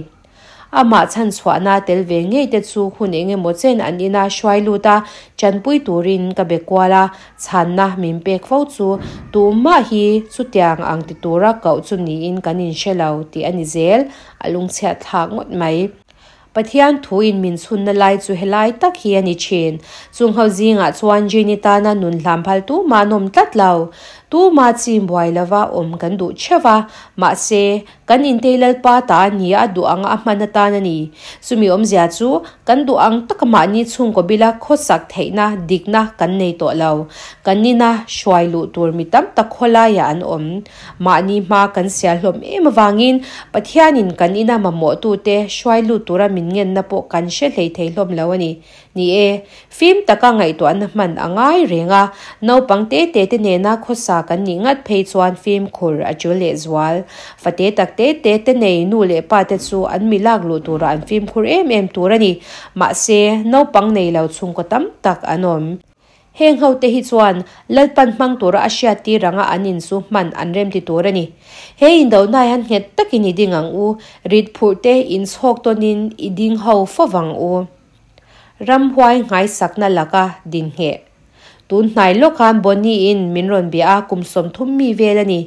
Amah chhan chhuahna tel ve ngei te chu hun eng emaw chen an ina hruai lut a, chanpui turin ka be kual a, chhanna min pek fo chu tumah hi chutiang ang ti tura koh chu niin kan inhre lo tih a ni zel, a lungchhiat thlak ngawt mai. Pathian thu in min chhunna lai chu helai tak hi a ni thin. Chung ho zingah chuan Jane-i tana nun hlam phal tumah an awm tlat lo. Tuma chim buai lova awm kan duh theuh va, mahse, kan intei Lalpa ta a ni a duh anga a hman atan a ni. Chumi awmzia chu kan duh ang taka mahni chhungkaw bila khawsak theihna dikna kan nei tawh lo. Kan nina hruai luh tur mi tam tak khawlaiah an awm. Mahni hma kan sial hlawm em avangin Pathianin kan ina mamawhtute hruai lut tura min ngenna pawh kan hre hlei thei hlawm lo a ni. Ni e, fim taka ngaihtuahna hman a ngai reng a, naupang te te te nena khawsa kan nih ngat phei chuan fimkhur a tul leh zual. Fate tak te te te nei nu leh pa te chu an mi lak luh turah an fimkhur em em tur a ni. Mahse, naupang nei lo chhungkaw tam tak an awm. Heng hote hi chuan Lalpan hmang tura a hriattir anga an in chu hman an remti tur a ni. He indona hian nghet takin i ding ang u, rit phurh te inchhawk tawnin i ding ho fovang u. Ramhuai nghaisakna laka din ngheh. Tun hnai lawk khan Bonnie-in min rawn bia a, kum 30 mi vel a ni.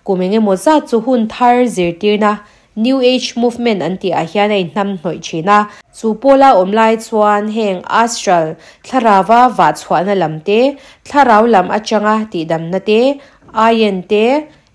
Kum eng emaw zat chu hun thar zirtirna, New Age Movement an tih ah hian a inhnam hnawih thin a. Chu pawla awm lai chuan heng astral, thlarauva vah chhuahna lam te, thlarau lam atanga tihdamna te, aien te,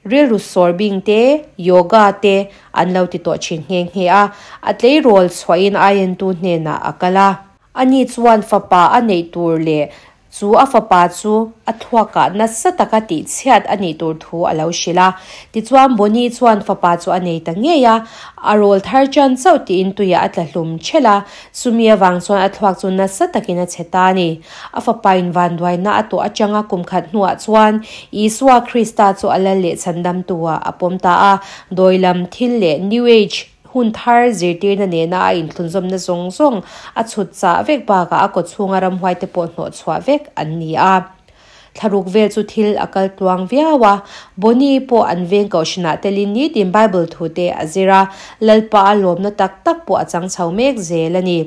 rilru sawr bing te, yoga te an lo ti tawh thin nghe nghe a. A tleirawl chhuahin aientu hnenah a kal a. Ani chuan fapa a neih tur leh Chu a fapa chu a thluakah nasa taka tihchhiat a nih tur thu a lo hrilh a. Tichuan Bonnie chuan fapa chu a nei ta ngei a, a rawl thar chan chauh tiin tuiah a tla hlum ṭhelh a, chumi avang chuan a thluak chu nasa takin a chhe ta a ni. A fapa in vanduaina a tawh atanga kum khat hnuah chuan Isua Krista chu a lal leh chhandamtu ah a pawm ta a, dawilam thil leh New Age, Hun thar zirtirna nena a inthlunzawmna zawng zawng a chhut chah vek bakah a kawchhunga ramhuaite pawh hnawh chhuah vek an ni a. Thlaruk vel chu thil a kal tluang viau a, Bonnie pawh an veng kohhranah telin nitin Bible thute a zir a, Lalpa a lawmna tak tak pawh a chang chho mek zel a ni.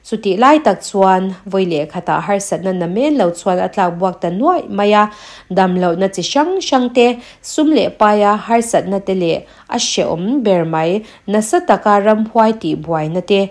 Chutih lai tak chuan vawi leh khatah harsatna na men lo chuan a tlak buak ta nuaih mai a, damlohna chi hrang hrang te, sum leh paia harsatna te leh a hrehawm ber mai, nasa taka ramhuai tih buaina te.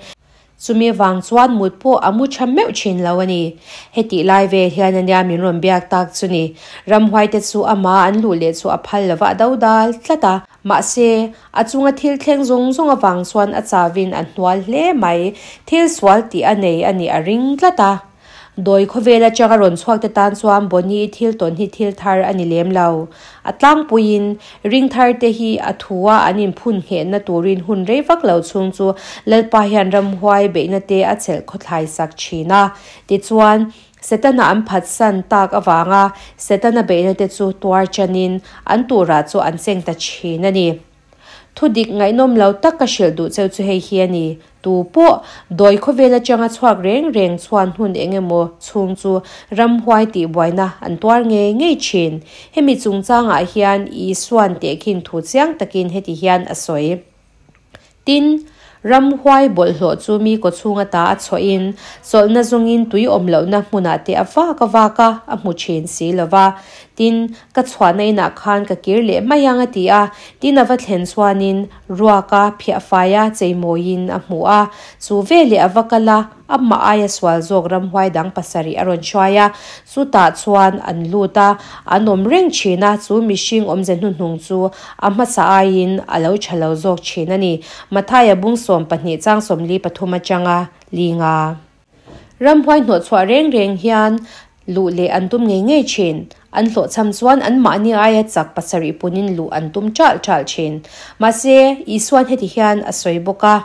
Chumi vang chuan mut pawh a mu tha meuh thin lo a ni. Hetih lai vel hian ania min rawn biak tak chu ni. Ramhuai te chu amah an luh leh chu a phal lova a dodal tlat a. Mahse, a chunga thil thleng zawng zawng avang chuan a chavin a hnual hle mai, thil sual tih a nei a nih a ring tlat a. Dawi khawvel atanga rawn chhuak te tan chuan Bonnie thil tawn hi thil thar a ni lem lo. A tlangpuiin, ring thar te hi a thua an inphun nghehna turin hun rei vak lo chhung chu Lalpa hian ramhuai beihna te a chelh khawthlai sak thin a. Tichuan, Setana an phatsan tak avanga Setana beihna te chu tuar chanin an turah chu an cheng ta thin a ni. Thu dik ngaihnawm lo tak ka hrilh duh cheu chu hei hi a ni, tu pawh dawi khawvel atanga chhuak reng reng chuan hun eng emaw chhung chu ramhuai tih buaina an tuar ngei ngei thin. Hemi chungchangah hian Isuan tehkhin thu chiang takin heti hian a sawi. Tin, ramhuai bawlhhlawh chu mi kawchhung ata a chhuahin, chawlhna zawngin tui awm lohna hmunah te a vak a vak a, a hmu thin si lo va. Tin, ka chhuahna inah khan ka kir leh mai ang a ti a. Tin, a va thlen chuanin ruaka phiahfaia cheimawiin a hmu a. Chu veleh a va kal a. Amah aia sual zawk ramhuai dang pasarih a rawn hruai a, chutah chuan an lut a, an awm reng thin a, chu mihring awmze hnuhnung chu a hmasa aiin a lo tha lo zawk thin a ni. Mathaia bung 12 chang 43 atanga linga. Ramhuai hnawhchhuah reng reng hian luh leh an tum ngei ngei thin. An hlawhchham chuan anmahni aia chak pasarih punin luh an tum ṭalh ṭalh ṭhin. Mahse, Isua'n heti hian a sawi bawk a,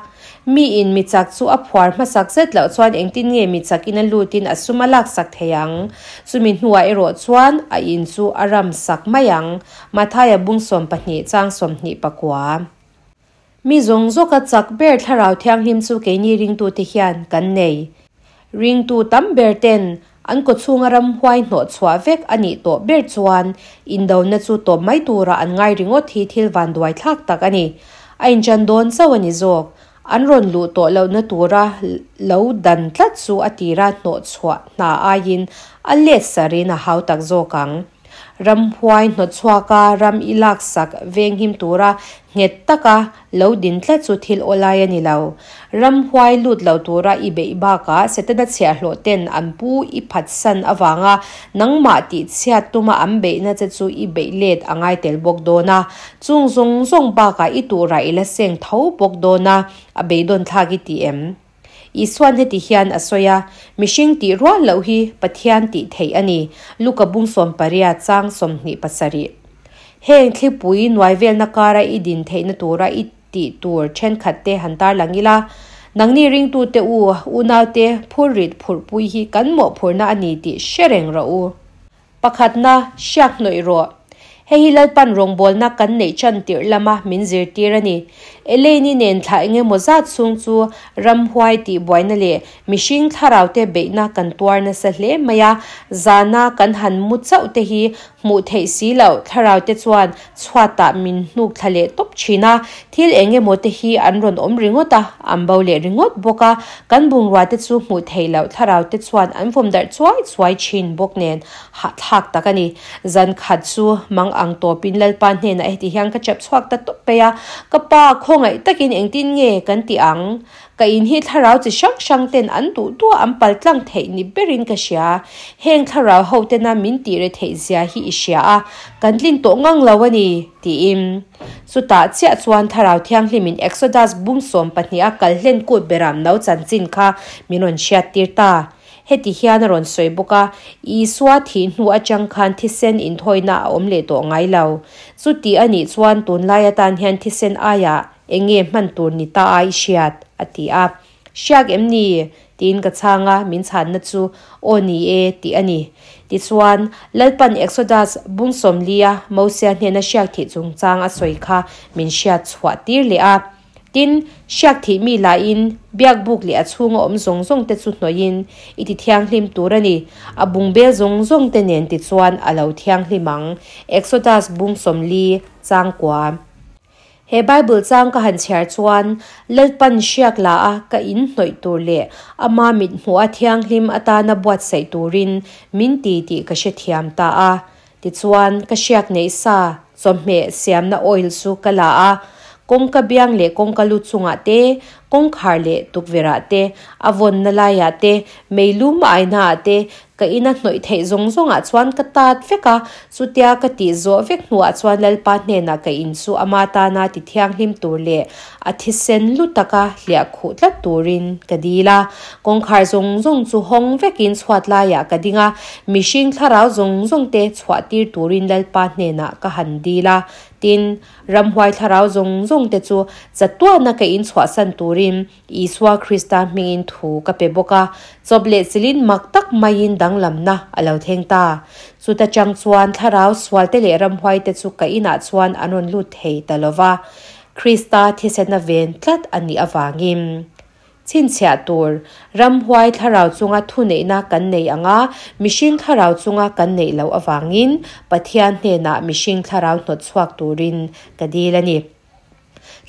Miin mi chak chu a phuar hmasak zet loh chuan engtin nge mi chakin a lutin a sum a laksak thei ang? Chumi hnuah erawh chuan a in chu a ram sak mai ang. Mathaia bung 12 chang 29. Mi zawng zawka chak ber Thlarau Thianghlim chu keini ringtute hian kan nei. Ringtu tam ber ten an kawchhunga ramhuai hnawh chhuah vek a nih tawh ber chuan indona chu tawp mai tura an ngai ringawt hi thil vanduai thlak tak a ni. A inchan dawn chauh a ni zawk. An rawn luh tawh lohna tura lo dan tlat chu a tira hnawh chhuah hna aiin a let sarin a hautak zawk ang. Ramhuai hnawtchhuaka ram i laksak venghim tura nghet taka lo din tlat chu thil awlai a ni lo. Ramhuai lut lo tura i beih bakah Setana chhiahhlawh ten an pu i phatsan avanga nangmah tihchhiat tuma an beihna che chu i beih let a ngai tel bawk dawn a. Chung zawng zawng bakah i turah i la seng tho bawk dawn a, a beidawn thlak i ti em? Isua'n heti hian a sawi a, Mihring tih rual loh hi Pathian tih theih a ni, Luka bung 18 chang 27. Heng thlipui nuai velna kara i din theihna tura i tih tur thenkhat te han tarlang ila, Nangni ringtute u, unaute phurrit phurhpui hi kan mawhphurhna a ni tih hre reng rawh u. Pakhatna, hriak hnawih rawh. Hei hi Lalpan rawngbawlna kan neih tan tirh lama min zirtir a ni. Elaine-i nen thla engemaw zat chhung chu ramhuai tihbuaina leh mihring thlaraute beihna kan tuar nasa hle mai a, zana kan han mu chauh te hi hmuh theih si loh thlaraute chuan chhuatah min hnuk thla leh tawp thin a, thil engemaw te hi an rawn awm ringawt a, an bo leh ringawt bawk a, kan bungrua te chu hmuh theih loh thlaraute chuan an vawm darh chuai chuai thin bawk nen hahthlak tak a ni. Zan khat chu mang ang tawpin Lalpa hnenah heti hian ka chap chhuak ta tawp mai a, Ka pa, khawngaih takin engtin nge kan tih ang? Ka in hi thlarau chi hrang hrang ten an duh duh a an pal tlang theih ni berin ka hria. Heng thlarau ho tena min tih re theih zia hi i hria a, kan tlin tawh ngang lo a ni, tiin. Chutah chiah chuan Thlarau Thianghlimin Exodus bung 12 a kal hlen kut beram no chanchin kha min rawn hriattir ta. Heti hian a rawn sawi bawk a, Isua thih hnu atang khan thisen inthawina a awm leh tawh ngai lo. Chuti a nih chuan tunlai atan hian thisen aiah eng nge hman tur ni ta a i hriat? a ti a. Hriak em ni? tiin ka chhang a, min chhanna chu Aw ni e tih a ni. Tichuan, Lalpan Exodus bung 40 a Mosia hnena hriak thih chungchang a sawi kha min hriat chhuah tir leh a. Tin, hriak thih mi lahin biakbuk leh a chhunga awm zawng zawng te chu hnawhin i ti thianghlim tur a ni. A bungbel zawng zawng te nen tichuan a lo thianghlim ang. Exodus bung 40, changkua. He Bible chang ka han chhiar chuan Lalpan hriak la a ka in hnawih tur leh ama mit hmuh a thianghlim atana buatsaih turin min ti tih ka hrethiam ta a. Tichuan, ka hriak neih sa chawhmeh siamna oil chu ka la a, kawngka biang leh kawngka lu chungah te, kawngkhar leh tukverhah te, a vawnna laiah te, meilum ainaah te, ka ina hnawih theih zawng zawngah chuan ka tat vek a, chutia ka tih zawh vek hnuah chuan Lalpa hnenah ka in chu ama tana ti thianghlim tur leh a thisen lu taka hliah khuh tlat turin ka dil a. Kawngkhar zawng zawng chu hawng vekin chhuat laiah ka ding a, mihring thlarau zawng zawng te chhuah tir turin Lalpa hnenah ka han dil a. Tin, ramhuai thlarau zawng zawng te chu chatuana ka in chhuahsan turin Isua Krista hmingin thu ka pe bawk a, chawp leh chilin mak tak maiin danglamna a lo thleng ta. Chuta chang chuan thlarau sualte leh ramhuaite chu ka inah chuan an rawn lut thei ta lo va, Krista thisena ven tlat a nih avangin. Chhinchhiah tur, ramhuai thlarau chunga thuneihna kan nei ang a, mihring thlarau chunga kan neih loh avangin Pathian hnenah mihring thlarau hnawt chhuak turin ka dil a ni.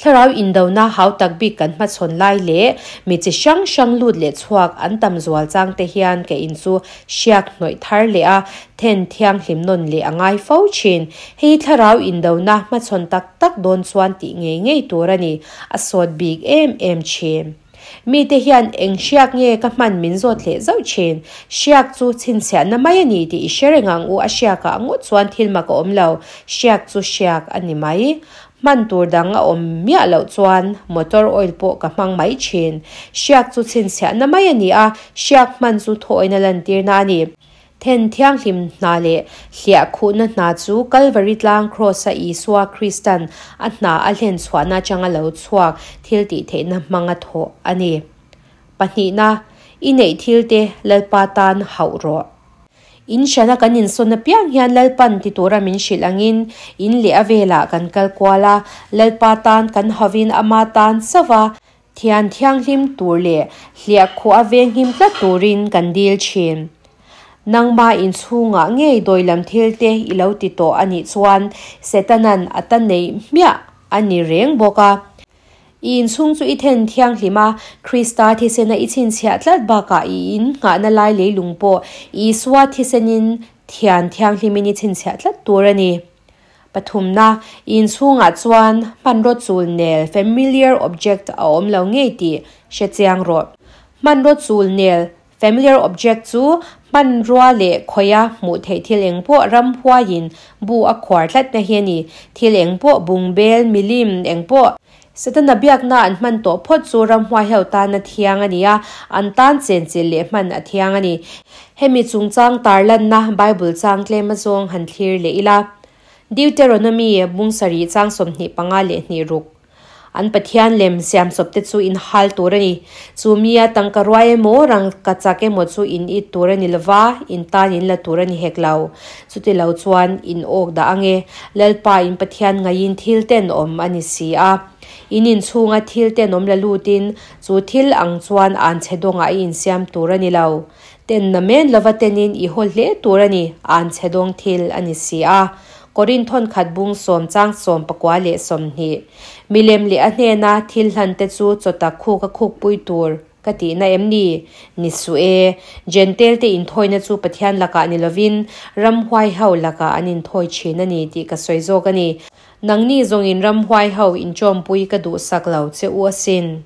Thlarau indona hau tak bik kan hmachhawn lai leh mi chi hrang hrang lut leh chhuak an tam zual chang te hian ka in chu hriak hnawih thar leh a then thianghlim nawn leh a ngai fo thin. Hei thlarau indona hmachhawn tak tak dawn chuan tih ngei ngei tur a ni, a sawt bik em em thin. Mite hian eng hriak nge ka hman min zawt leh zauh thin. Hriak chu chhinchhiahna mai a ni tih i hre reng ang u, a hriakah ngawt chuan thil mak a awm lo, hriak chu hriak a ni mai. Hman tur dang a awm miah loh chuan motor oil pawh ka hmang mai thin. Hriak chu chhinchhiahna mai a ni a, hriak hman chu thawina lantirna a ni. Then thianghlim hna leh hliah khuhna hna chu Kalvari tlang Kraws-a Isua Kristan a hna a hlen chhuahna atanga lo chhuak thil tih theihna hmanga thawh a ni. Pahnihna, I neih thilte Lalpa tan hauh rawh. In hrana kan insawn apiang hian Lalpan ti tura min hrilh angin in leh a velah kan kal kual a, Lalpa tan kan hauvin ama tan chauh a, thian thianghlim tur leh hliah khuh a venghim tlat turin kan dil thin. Nangma inchhungah ngei dawilam thilte i lo ti tawh a nih chuan Setanan a ta neih hmiah a ni reng bawk a. I inchhung chu i then thianghlim a, Krista thisena i chhinchhiah tlat bakah i in nghahna lai leilung pawh Isua thisenin thian thianghlimin i chhinchhiah tlat tur a ni. Pathumna, i inchhungah chuan hmanraw chul nel, familiar object, a awm lo ngei tih hre chiang rawh. Hmanraw chul nel, Familiar object, chu hmanrua leh khawia hmuh theih thil eng pawh ramhuaiin bu a khuar tlatna hi a ni. Thil eng pawh, bungbel, milim eng pawh, Setana biakna an hman tawh phawt chu ramhuai ho tan a thiang a ni a, an tan chenchilh leh hman a thiang a ni. Hemi chungchang tarlanna Bible chang tlem azawng han thlir leh ila. Deuteronomy bung sarih chang 25 leh hnih ruk. An pathian lem siamchawpte chu in hal tur a ni. Chu mia tangka ruai emaw, rangkachak emaw chu in it tur a ni lova, in tan in la tur a ni hek lo. Chuti lo chuan in awk dah ange, Lalpa in Pathian ngaiin thil tenawm a ni si a. In inchhunga thil tenawm la lutin chu thil ang chuan an chhe dawngah i insiam tur a ni lo. Ten na men lova tenin i haw hle tur a ni, an chhe dawng thil a ni si a. Korin thawnkhat bung sawm chang 19 20. Milem leh a hnena thil hlan te chu chawtak khuk a khukpui tur ka tihna em ni? Ni suh e. Jentail te inthawina chu Pathian lakah ni lovin ramhuai ho lakah an inthawi thin a ni tih ka sawi zawk a ni. Nangni zawngin ramhuai ho inchawmpui ka duhsak lo che u asin.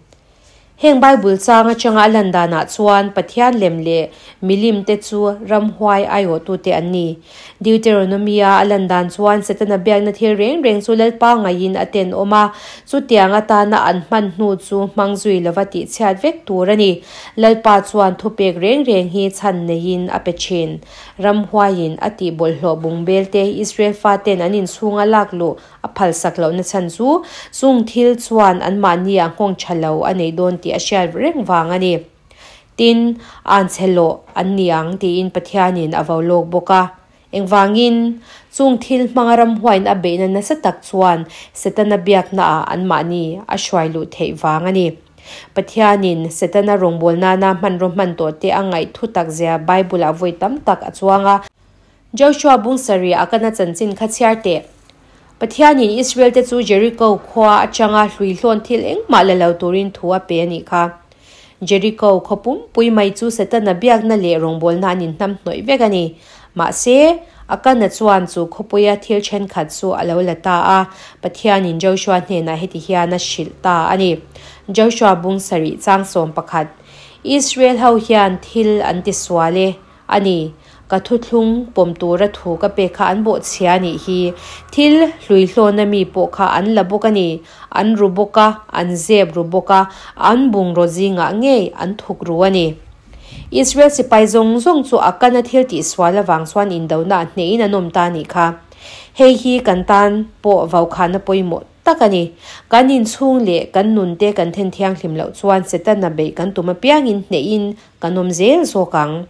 Heng Bible chang atanga a lan danah chuan Pathian lem leh milim te chu ramhuai aiawhtute an ni. Deuteronomy-a a lan dan chuan Setana biakna thil reng reng chu Lalpa ngaiin a tenawm a, chutiang atana an hman hnu chu hmang zui lova tihchhiat vek tur a ni. Lalpa chuan thupek reng reng hi chhan neiin a pe thin. Ramhuaiin a tih bawlhhlawh bungbel te Israel faten an inchhunga lak luh A phalsak lohna chhan chu chung thil chuan anmahnia nghawng tha lo a nei dawn tih a hriat reng vang a ni. Tin, an chhe lawh an ni ang tiin Pathianin a vo lawk bawk a. Engvangin? Chung thil hmanga ramhuain a beihna nasa tak chuan Setana biaknaah anmahni a hruai luh theih vang a ni. Pathianin Setana rawngbâwl nana hmanraw hman tawhte a ngaih thutak zia Bible-ah vawi tam tak a chuang a. Joshua bung sarih a kana chanchin kha chhiar teh. Pathianin Israel-te chu Jeriko khua atanga hluihlawn thil engmah la lo turin thu a pe a nih kha. Jeriko khaw pumpui mai chu Setana biakna leh rawngbawlna an inhnamhnawih vek a ni. Mahse, Akana chuan chu khawpuia thil thenkhat chu a lo la ta a, Pathianin Joshua hnenah heti hian a hrilh ta a ni. Joshua bung sarih chang 11, Israel ho hian thil an tisual e. A ni, ka thuthlung pawm tura thu ka pek kha an bawhchhia a nih hi. Thil hluihlawna mi pawh kha an la bawk a ni. An ru bawk a, an zep ru bawk a, an bungraw zingah ngei an thuk ru a ni. Israel sipai zawng zawng chu Akana thil tihsual avang chuan indona a hnehin an awm ta a nih kha. Hei hi kan tan pawh vaukhana pawimawh tak a ni. Kan inchhung leh kan nunte kan then thianghlim loh chuan Setana beih kan tum apiangin hnehin Kan awm zel zawk ang.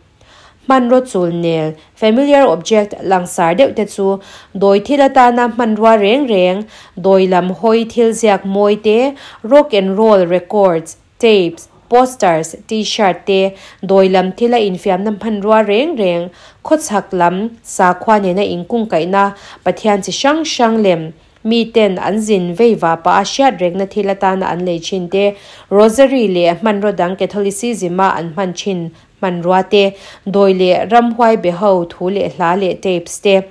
Hmanraw chul nel, familiar object, langsar deuh te chu dawi thil atana hmanrua reng reng, dawi lam hawi thil ziak mawi te, rock and roll records, tapes, posters, t-shirt te, dawi lam thila infiamna hmanrua reng reng, khawchhak lam sakhua nena inkungkaihna, Pathian chi hrang hrang lem, Mi ten an zin vei va pah a hriat rekna thil atana an lei thin te, Rosary leh hmanraw dang Catholicism a an hman thin hmanrua te, dawi leh ramhuai be ho thu leh hla leh tapes te,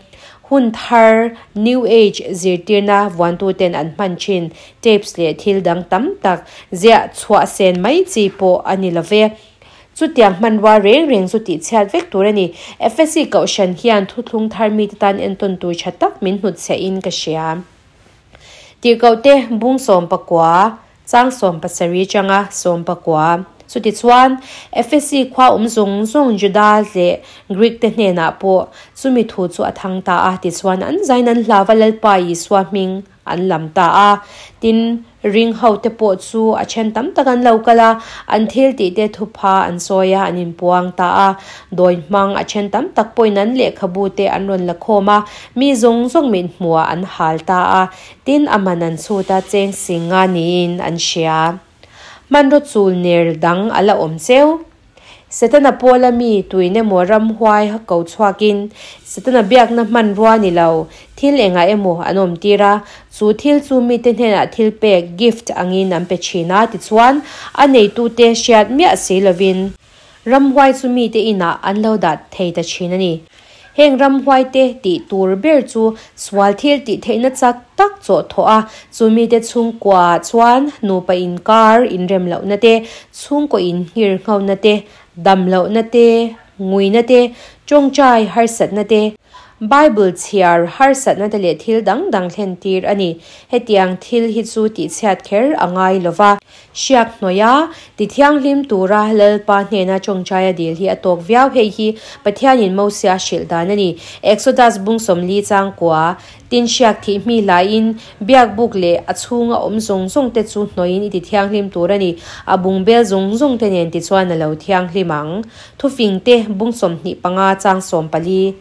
hun thar, New Age, zirtirna vuantu ten an hman thin tapes leh thil dang tam tak ziah chhuah sen mai chi pawh a ni lo ve. Chutiang hmanrua reng reng chu tihchhiat vek tur a ni. Efesi Kohhran hian thuthlung thar mite tan entawn tur tha tak min hnutchhiahin ka hria. Tirhkohte bung 19, chang 17 atanga 19. Chutichuan, Efesi khua awm zawng zawng Juda leh Greek te hnenah pawh chumi thu chu a thang ta a, tichuan an zain an hlau va Lalpa Isua hming an lam ta a. Tin, ring ho te pawh chu a then tam tak an lo kal a, an thil tih te thupha an sawi a, an inpuang ta a. Dawi hmang a then tam tak pawhin an lehkhabu te an rawn la khawm a, mi zawng zawng mit hmuhah an hal ta a. Tin, a man an chhut a, cheng sing nga niin an hria. Hmanraw chul ner dang a la awm cheu. Setana pawla mi tuin emaw ramhuai ko chhuakin Setana biakna hmanrua ni lo, thil engah emaw an awm tir a, chu thil chu mite hnenah thil pek, gift, angin an pe thin a, tichuan a neitute hriat miah si lovin ramhuai chu mite inah an lo dah thei ta thin a ni. Heng ramhuaite tih tur ber chu sual thil tih theihna chak tak chawh thawh a, chu mite chhungkua chuan nupa inkar inrem lohna te, chhungkaw inhngir nghona te, dam lohna te, nguina te, tawngtai harsatna te, Bible chhiar harsatna te leh thil dang dang thlen tir a ni. Hetiang thil hi chu tihchhiat kher a ngai lo va. Hriak hnawih a, tithianghlim tura Lalpa hnena tawngtaia dil hi a tawk viau. Hei hi Pathianin Mosia hrilh dan a ni. Exodus bung 40 chang kua, Tin hriak thih hmi hlaiin biakbuk leh a chhunga awm zawng zawng te chu hnawihin i tithianghlim tur a ni. A bungbel zawng zawng te nen tichuan a lo thianghlim ang. Thufing te bung 25 chang 14.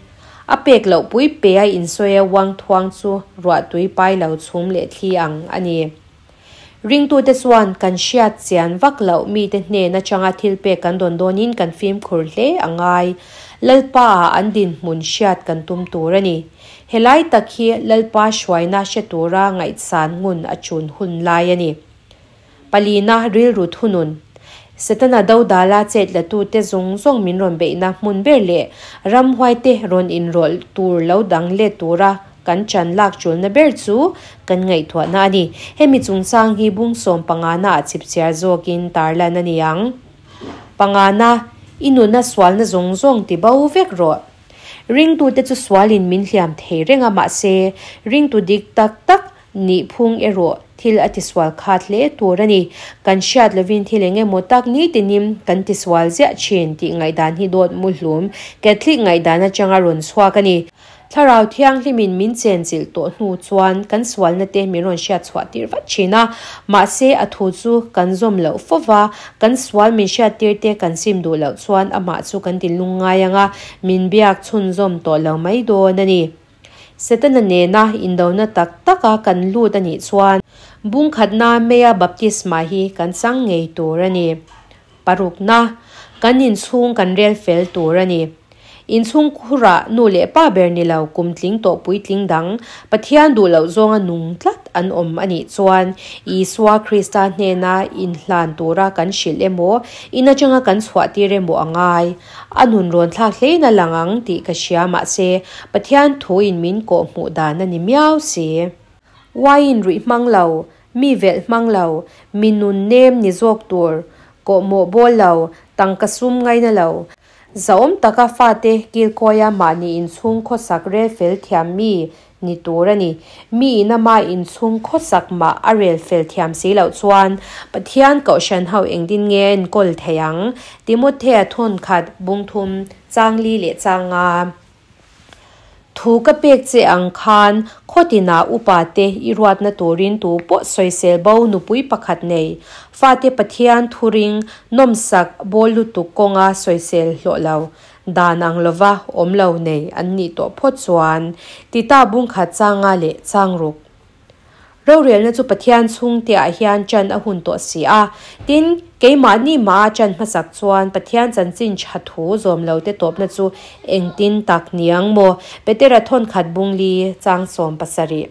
A pek loh pui pe a insawi a uang thuang chu ruahtui pai lo chhum leh thli ang a ni. Ringtute chuan kan hriat chian vak loh mite hnen atanga thil pek kan dawn dawnin kan fimkhur hle a ngai. Lalpa ah an dinhmun hriat kan tum tur a ni. Helai tak hi Lalpa hruaina hre tura ngaihsan ngun a chun hun lai a ni. Palina rilru thunun. Setana dodala chet latute zawng zawng min rawn beihna hmun ber leh ramhuaite rawn inrawlh tur lo dang let tura kan chan lak chulna ber chu kan ngaihtuahna a ni. Hemi chungchang hi bung 15 na ah chipchiar zawkin tarlan a ni ang. Pangana, I nuna sualna zawng zawng ti bo vek rawh. Ringtute chu sualin min hliam thei reng a, mahse, ringtu dik tak tak nih phung erawh thil a tisual khat hle tur a ni. Kan hriat lovin thil eng emaw tak nitinin kan tisual ziah thin tih ngaihdan hi dawt muhlum Catholic ngaihdan atanga rawn chhuak a ni. Thlarau Thianghlimin min chenchilh tawh hnu chuan kan sualna te min rawn hriat chhuah tir vat thin a, mahse a thu chu kan zawm loh fo va, kan sual min hriat tir te kan sim duh loh chuan amah chu kan ti lungngai ang a, min biak chhunzawm tawh lo mai dawn a ni. Setana nena indona tak taka kan lut a nih chuan bungkhatna meia baptisma hi kan chang ngei tur a ni. Parukna, kan inchhung kan rel fel tur a ni. Inchhung khurah nu leh pa ber ni lo kum tling tawh puitling dang, Pathian duh loh zawnga nung tlat an awm a nih chuan Isua Krista hnena inhlan tura kan hrilh emaw, in atanga kan chhuahtir emaw a ngai. A nun rawn thlak hlein a lang ang tih ka hria mahse Pathian thuin min kawh hmuh dan a ni miau si. Uaiin ruih hmang lo, mi velh hmang lo, mi nun nem ni zawk tur, kawhmawh bawl lo, tangka sum ngaina lo, zahawm taka fate kilkawia mahni inchhung khawsak rel fel thiam mi ni tur a ni. Mi in ama inchhung khawsak mah a rel fel thiam si loh chuan Pathian Kohhran ho engtin nge a enkawl thei ang? Timothea thawnkhat, bungthum, chang li leh chang nga. Thu ka pek che ang khan khaw tinah upa te i ruatna turin tu pawh sawisel bo nupui pakhat nei, fate Pathian thuring nawmsak bawl lutuk kawnga sawisel hlawh lo, dan ang lova awm lo nei an nih tawh phawt chuan, Tita bungkhat changa leh changruk. Rorelna chu Pathian chhungteah hian ṭan a hun tawh si a. Tin, keimahni mah a ṭan hmasak chuan Pathian chanchin ṭha thu zawm lote tawpna chu engtin tak ni ang maw? Petera thawnkhat bungli chang 17.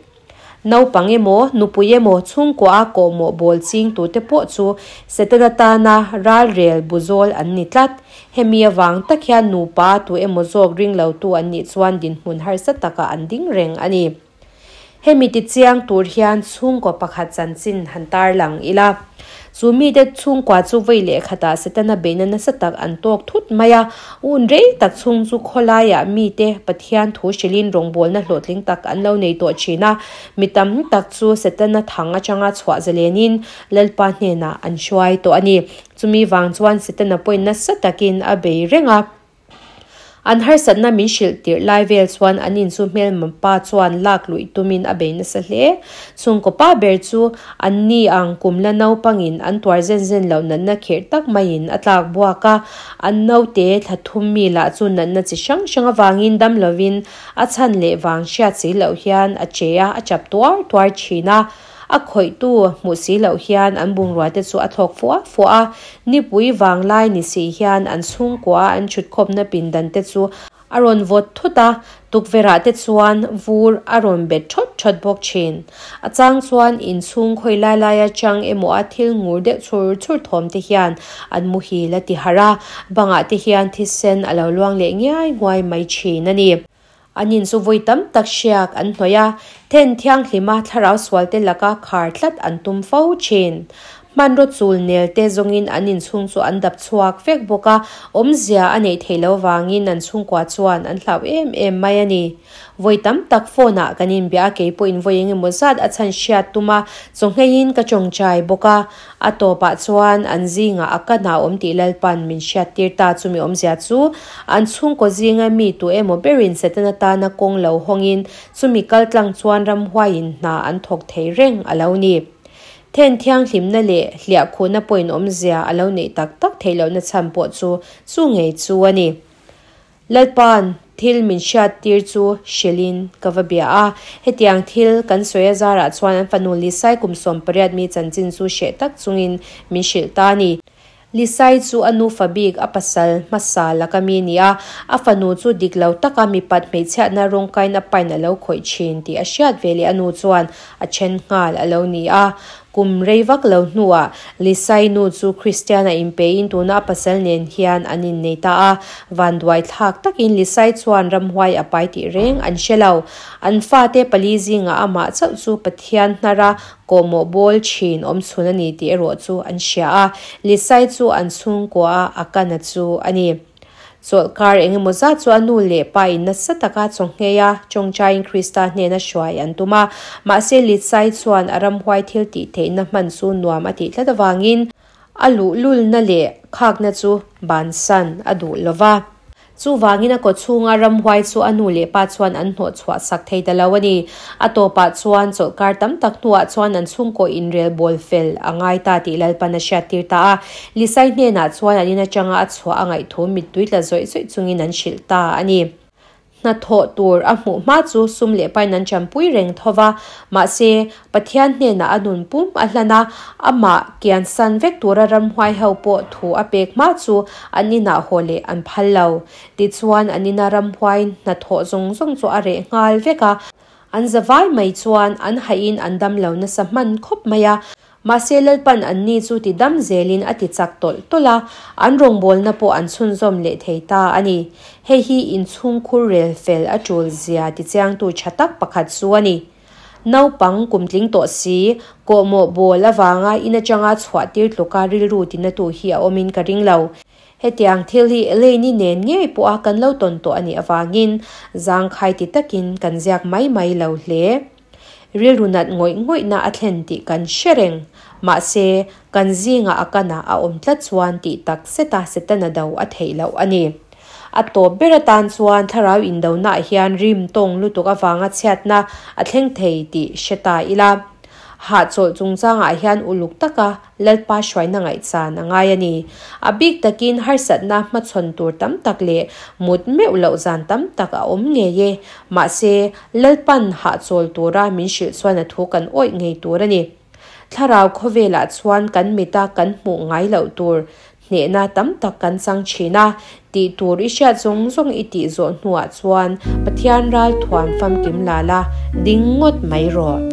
Naupang emaw, nupui emaw, chhungkua a kawhmawh bawl ching tute pawh chu Setana tana ralrel buzawl an ni tlat. Hemi avang tak hian nupa tu emaw zawk ring lotu an nih chuan dinhmun harsa takah an ding reng a ni. Hemi ti chiang tur hian chhungkaw pakhat chanchin han tarlang ila. Chu mite chhungkua chu vawi leh khatah Setana beihna nasa tak an tawk thut mai a. Un rei tak chhung chu khawlaiah mite Pathian thu hrilhin rawngbawlna hlawhtling tak an lo nei tawh thin a. Mi tam tak chu Setana thang atanga chhuah zalenin Lalpa hnenah an hruai tawh a ni. Chumi vang chuan Setana pawhin nasa takin a bei reng a. An harsatna min hrilh tirh lai vel chuan an in chu hmelma pa chuan lak luih tumin a bei nasa hle. Chhungkaw pa ber chu an ni ang kum la naupangin an tuar zen zen loh natna khirh tak maiin a tlak buak a. An naute thla thum mi lah chu natna chi hrang hrang avangin dam lovin a chhan leh vang hriat si loh hian a che a, a chap tuar tuar thin a. A khawihtu hmuh si loh hian an bungrua te chu a thlawk fua fua a, nipui vanglai ni si hian an chhungkua an chhutkhawpna pindan te chu a rawn vawt thut a, tukverhah te chuan vur a rawn bet thawt thawt bawk thin. A chang chuan inchhung khawi lai lai atang emaw a thil ngur deuh chhur chhur thawm te hian an muhil a ti harh a, bangah te hian thisen a lo luang leh ngiai nguai mai thin a ni. An in chu vawi tam tak hriak an hnawih a, then thianghlima thlarau sualte laka khar tlat an tum fo thin. Hmanraw chul nel te zawngin an inchhung chu an dap chhuak vek bawk a, awmzia a neih theih loh vangin an chhungkua chuan an hlau em em mai a ni. Vawi tam tak phone ah kan inbia a, kei pawhin vawi eng emaw zat a chhan hriat tum a, chawhngeiin ka tawngtai bawk a. A tawpah chuan an zingah a ka hna awm tih Lalpan min hriattir ta chumi awmzia chu an chhungkaw zinga mi tu emaw berin Setana tana kawng lo hawngin chumi kaltlang chuan ramhuaiin hna an thawk thei reng a lo ni. Then thianghlimna leh hliahkhuhna pawhin awmzia a lo neih tak tak theih lohna chhan pawh chu chu ngei chu a ni. Lalpa'n thil min hriattir chu hrilhin ka va bia a, hetiang thil kan sawi a zarah chuan an fanu Lisai kum 18 mi chanchin chu hreh tak chungin min hrilh ta a ni. Lisai chu a nufa bik a pasal hmasa laka mi ni a, a fanu chu dik lo taka mipat hmeichhiatna rawngkain a pain a lo khawih thin tih a hriat ve leh a nu chuan a then nghal a lo ni a. Kum rei vak lo hnuah Lisai nu chu Kristian a inpeiin tuna a pasal nen hian an innei ta a. Vanduai thlak takin Lisai chuan ramhuai a pai tih reng an hre lo. An fate pali zingah amah chauh chu Pathian hnara kawhmawh bawl thin awmchhun a ni tih erawh chu an hria a. Lisai chu an chhungkua a a kana chu a ni. Chawlhkar eng emaw zat chu a nu leh pa in nasa taka chawnghei a, tawngtaiin Krista hnena hruai an tum a. Mahse, Litsai chuan a ramhuai thil tih theihna hman chu nuam a tih tlat avangin a luhlulna leh khakna chu bansan a duh lo va. Chuvangin a kawchhunga ramhuai chu a nu leh pa chuan an hnawh chhuah sak thei ta lo a ni. A tawpah chuan chawlhkar tam tak hnuah chuan an chhungkaw inrel bawl fel a ngai ta tih Lalpan a hriattir ta a. Lisai hnenah chuan an in atanga a chhuah a ngaihthu mittui tla zawih zawih chungin an hrilh ta a ni. Hnathawh tur a hmuh hma chu sum leh pain an chanpui reng tho va, mahse, Pathian hnenah a nun pum a hlan a, amah kiansan vek tura ramhuai ho pawh thu a pek hma chu an inah haw leh an phal lo. Tichuan, an ina ramhuai hnathawh zawng zawng chu a reh nghal vek a, an zavai mai chuan an haihin an dam lo nasa hman khawp mai a. Mahse Lalpan anni chu ti dam zelin a ti chak tawlh tawlh a, an rawngbawlna pawh an chhunzawm leh thei ta a ni. Hei hi inchhungkhur rel fel a tul zia tichiangtu tha tak pakhat chu a ni. Naupang kumtling tawh si, kawhmawh bawl avanga in atanga chhuah tir tluka rilru tinatu hi a awmin ka ring lo. Hetiang thil hi Elaine-i nen ngei pawha kan lo tawn tawh a nih avangin zangkhai ti takin kan ziak mai mai lo hle. Rilru nat ngawih ngawihna a thlen tih kan hre reng. Mahse, kan zingah a kanah a awm tlat chuan tih tak zeta Setana do a theih loh a ni. A tawp ber atan chuan thlarau indonaah hian rim tawng lutuk avanga chhiatna a thleng thei tih hre ta ila. Hahchawlh chungchangah hian uluk taka Lalpa hruaina ngaihchan a ngai a ni. A bik takin harsatna hmachhawn tur tam tak leh mut meuh loh zan tam tak a awm ngei e. Mahse, Lalpan hahchawl tura min hrilh chuan a thu kan awih ngei tur a ni. Thlarau khawvelah chuan kan mita kan hmuh ngai loh tur hnehna tam tak kan chang thin a, tih tur i hriat zawng zawng i tih zawh hnuah chuan Pathian ral thuam famkim la la ding ngawt mai rawh.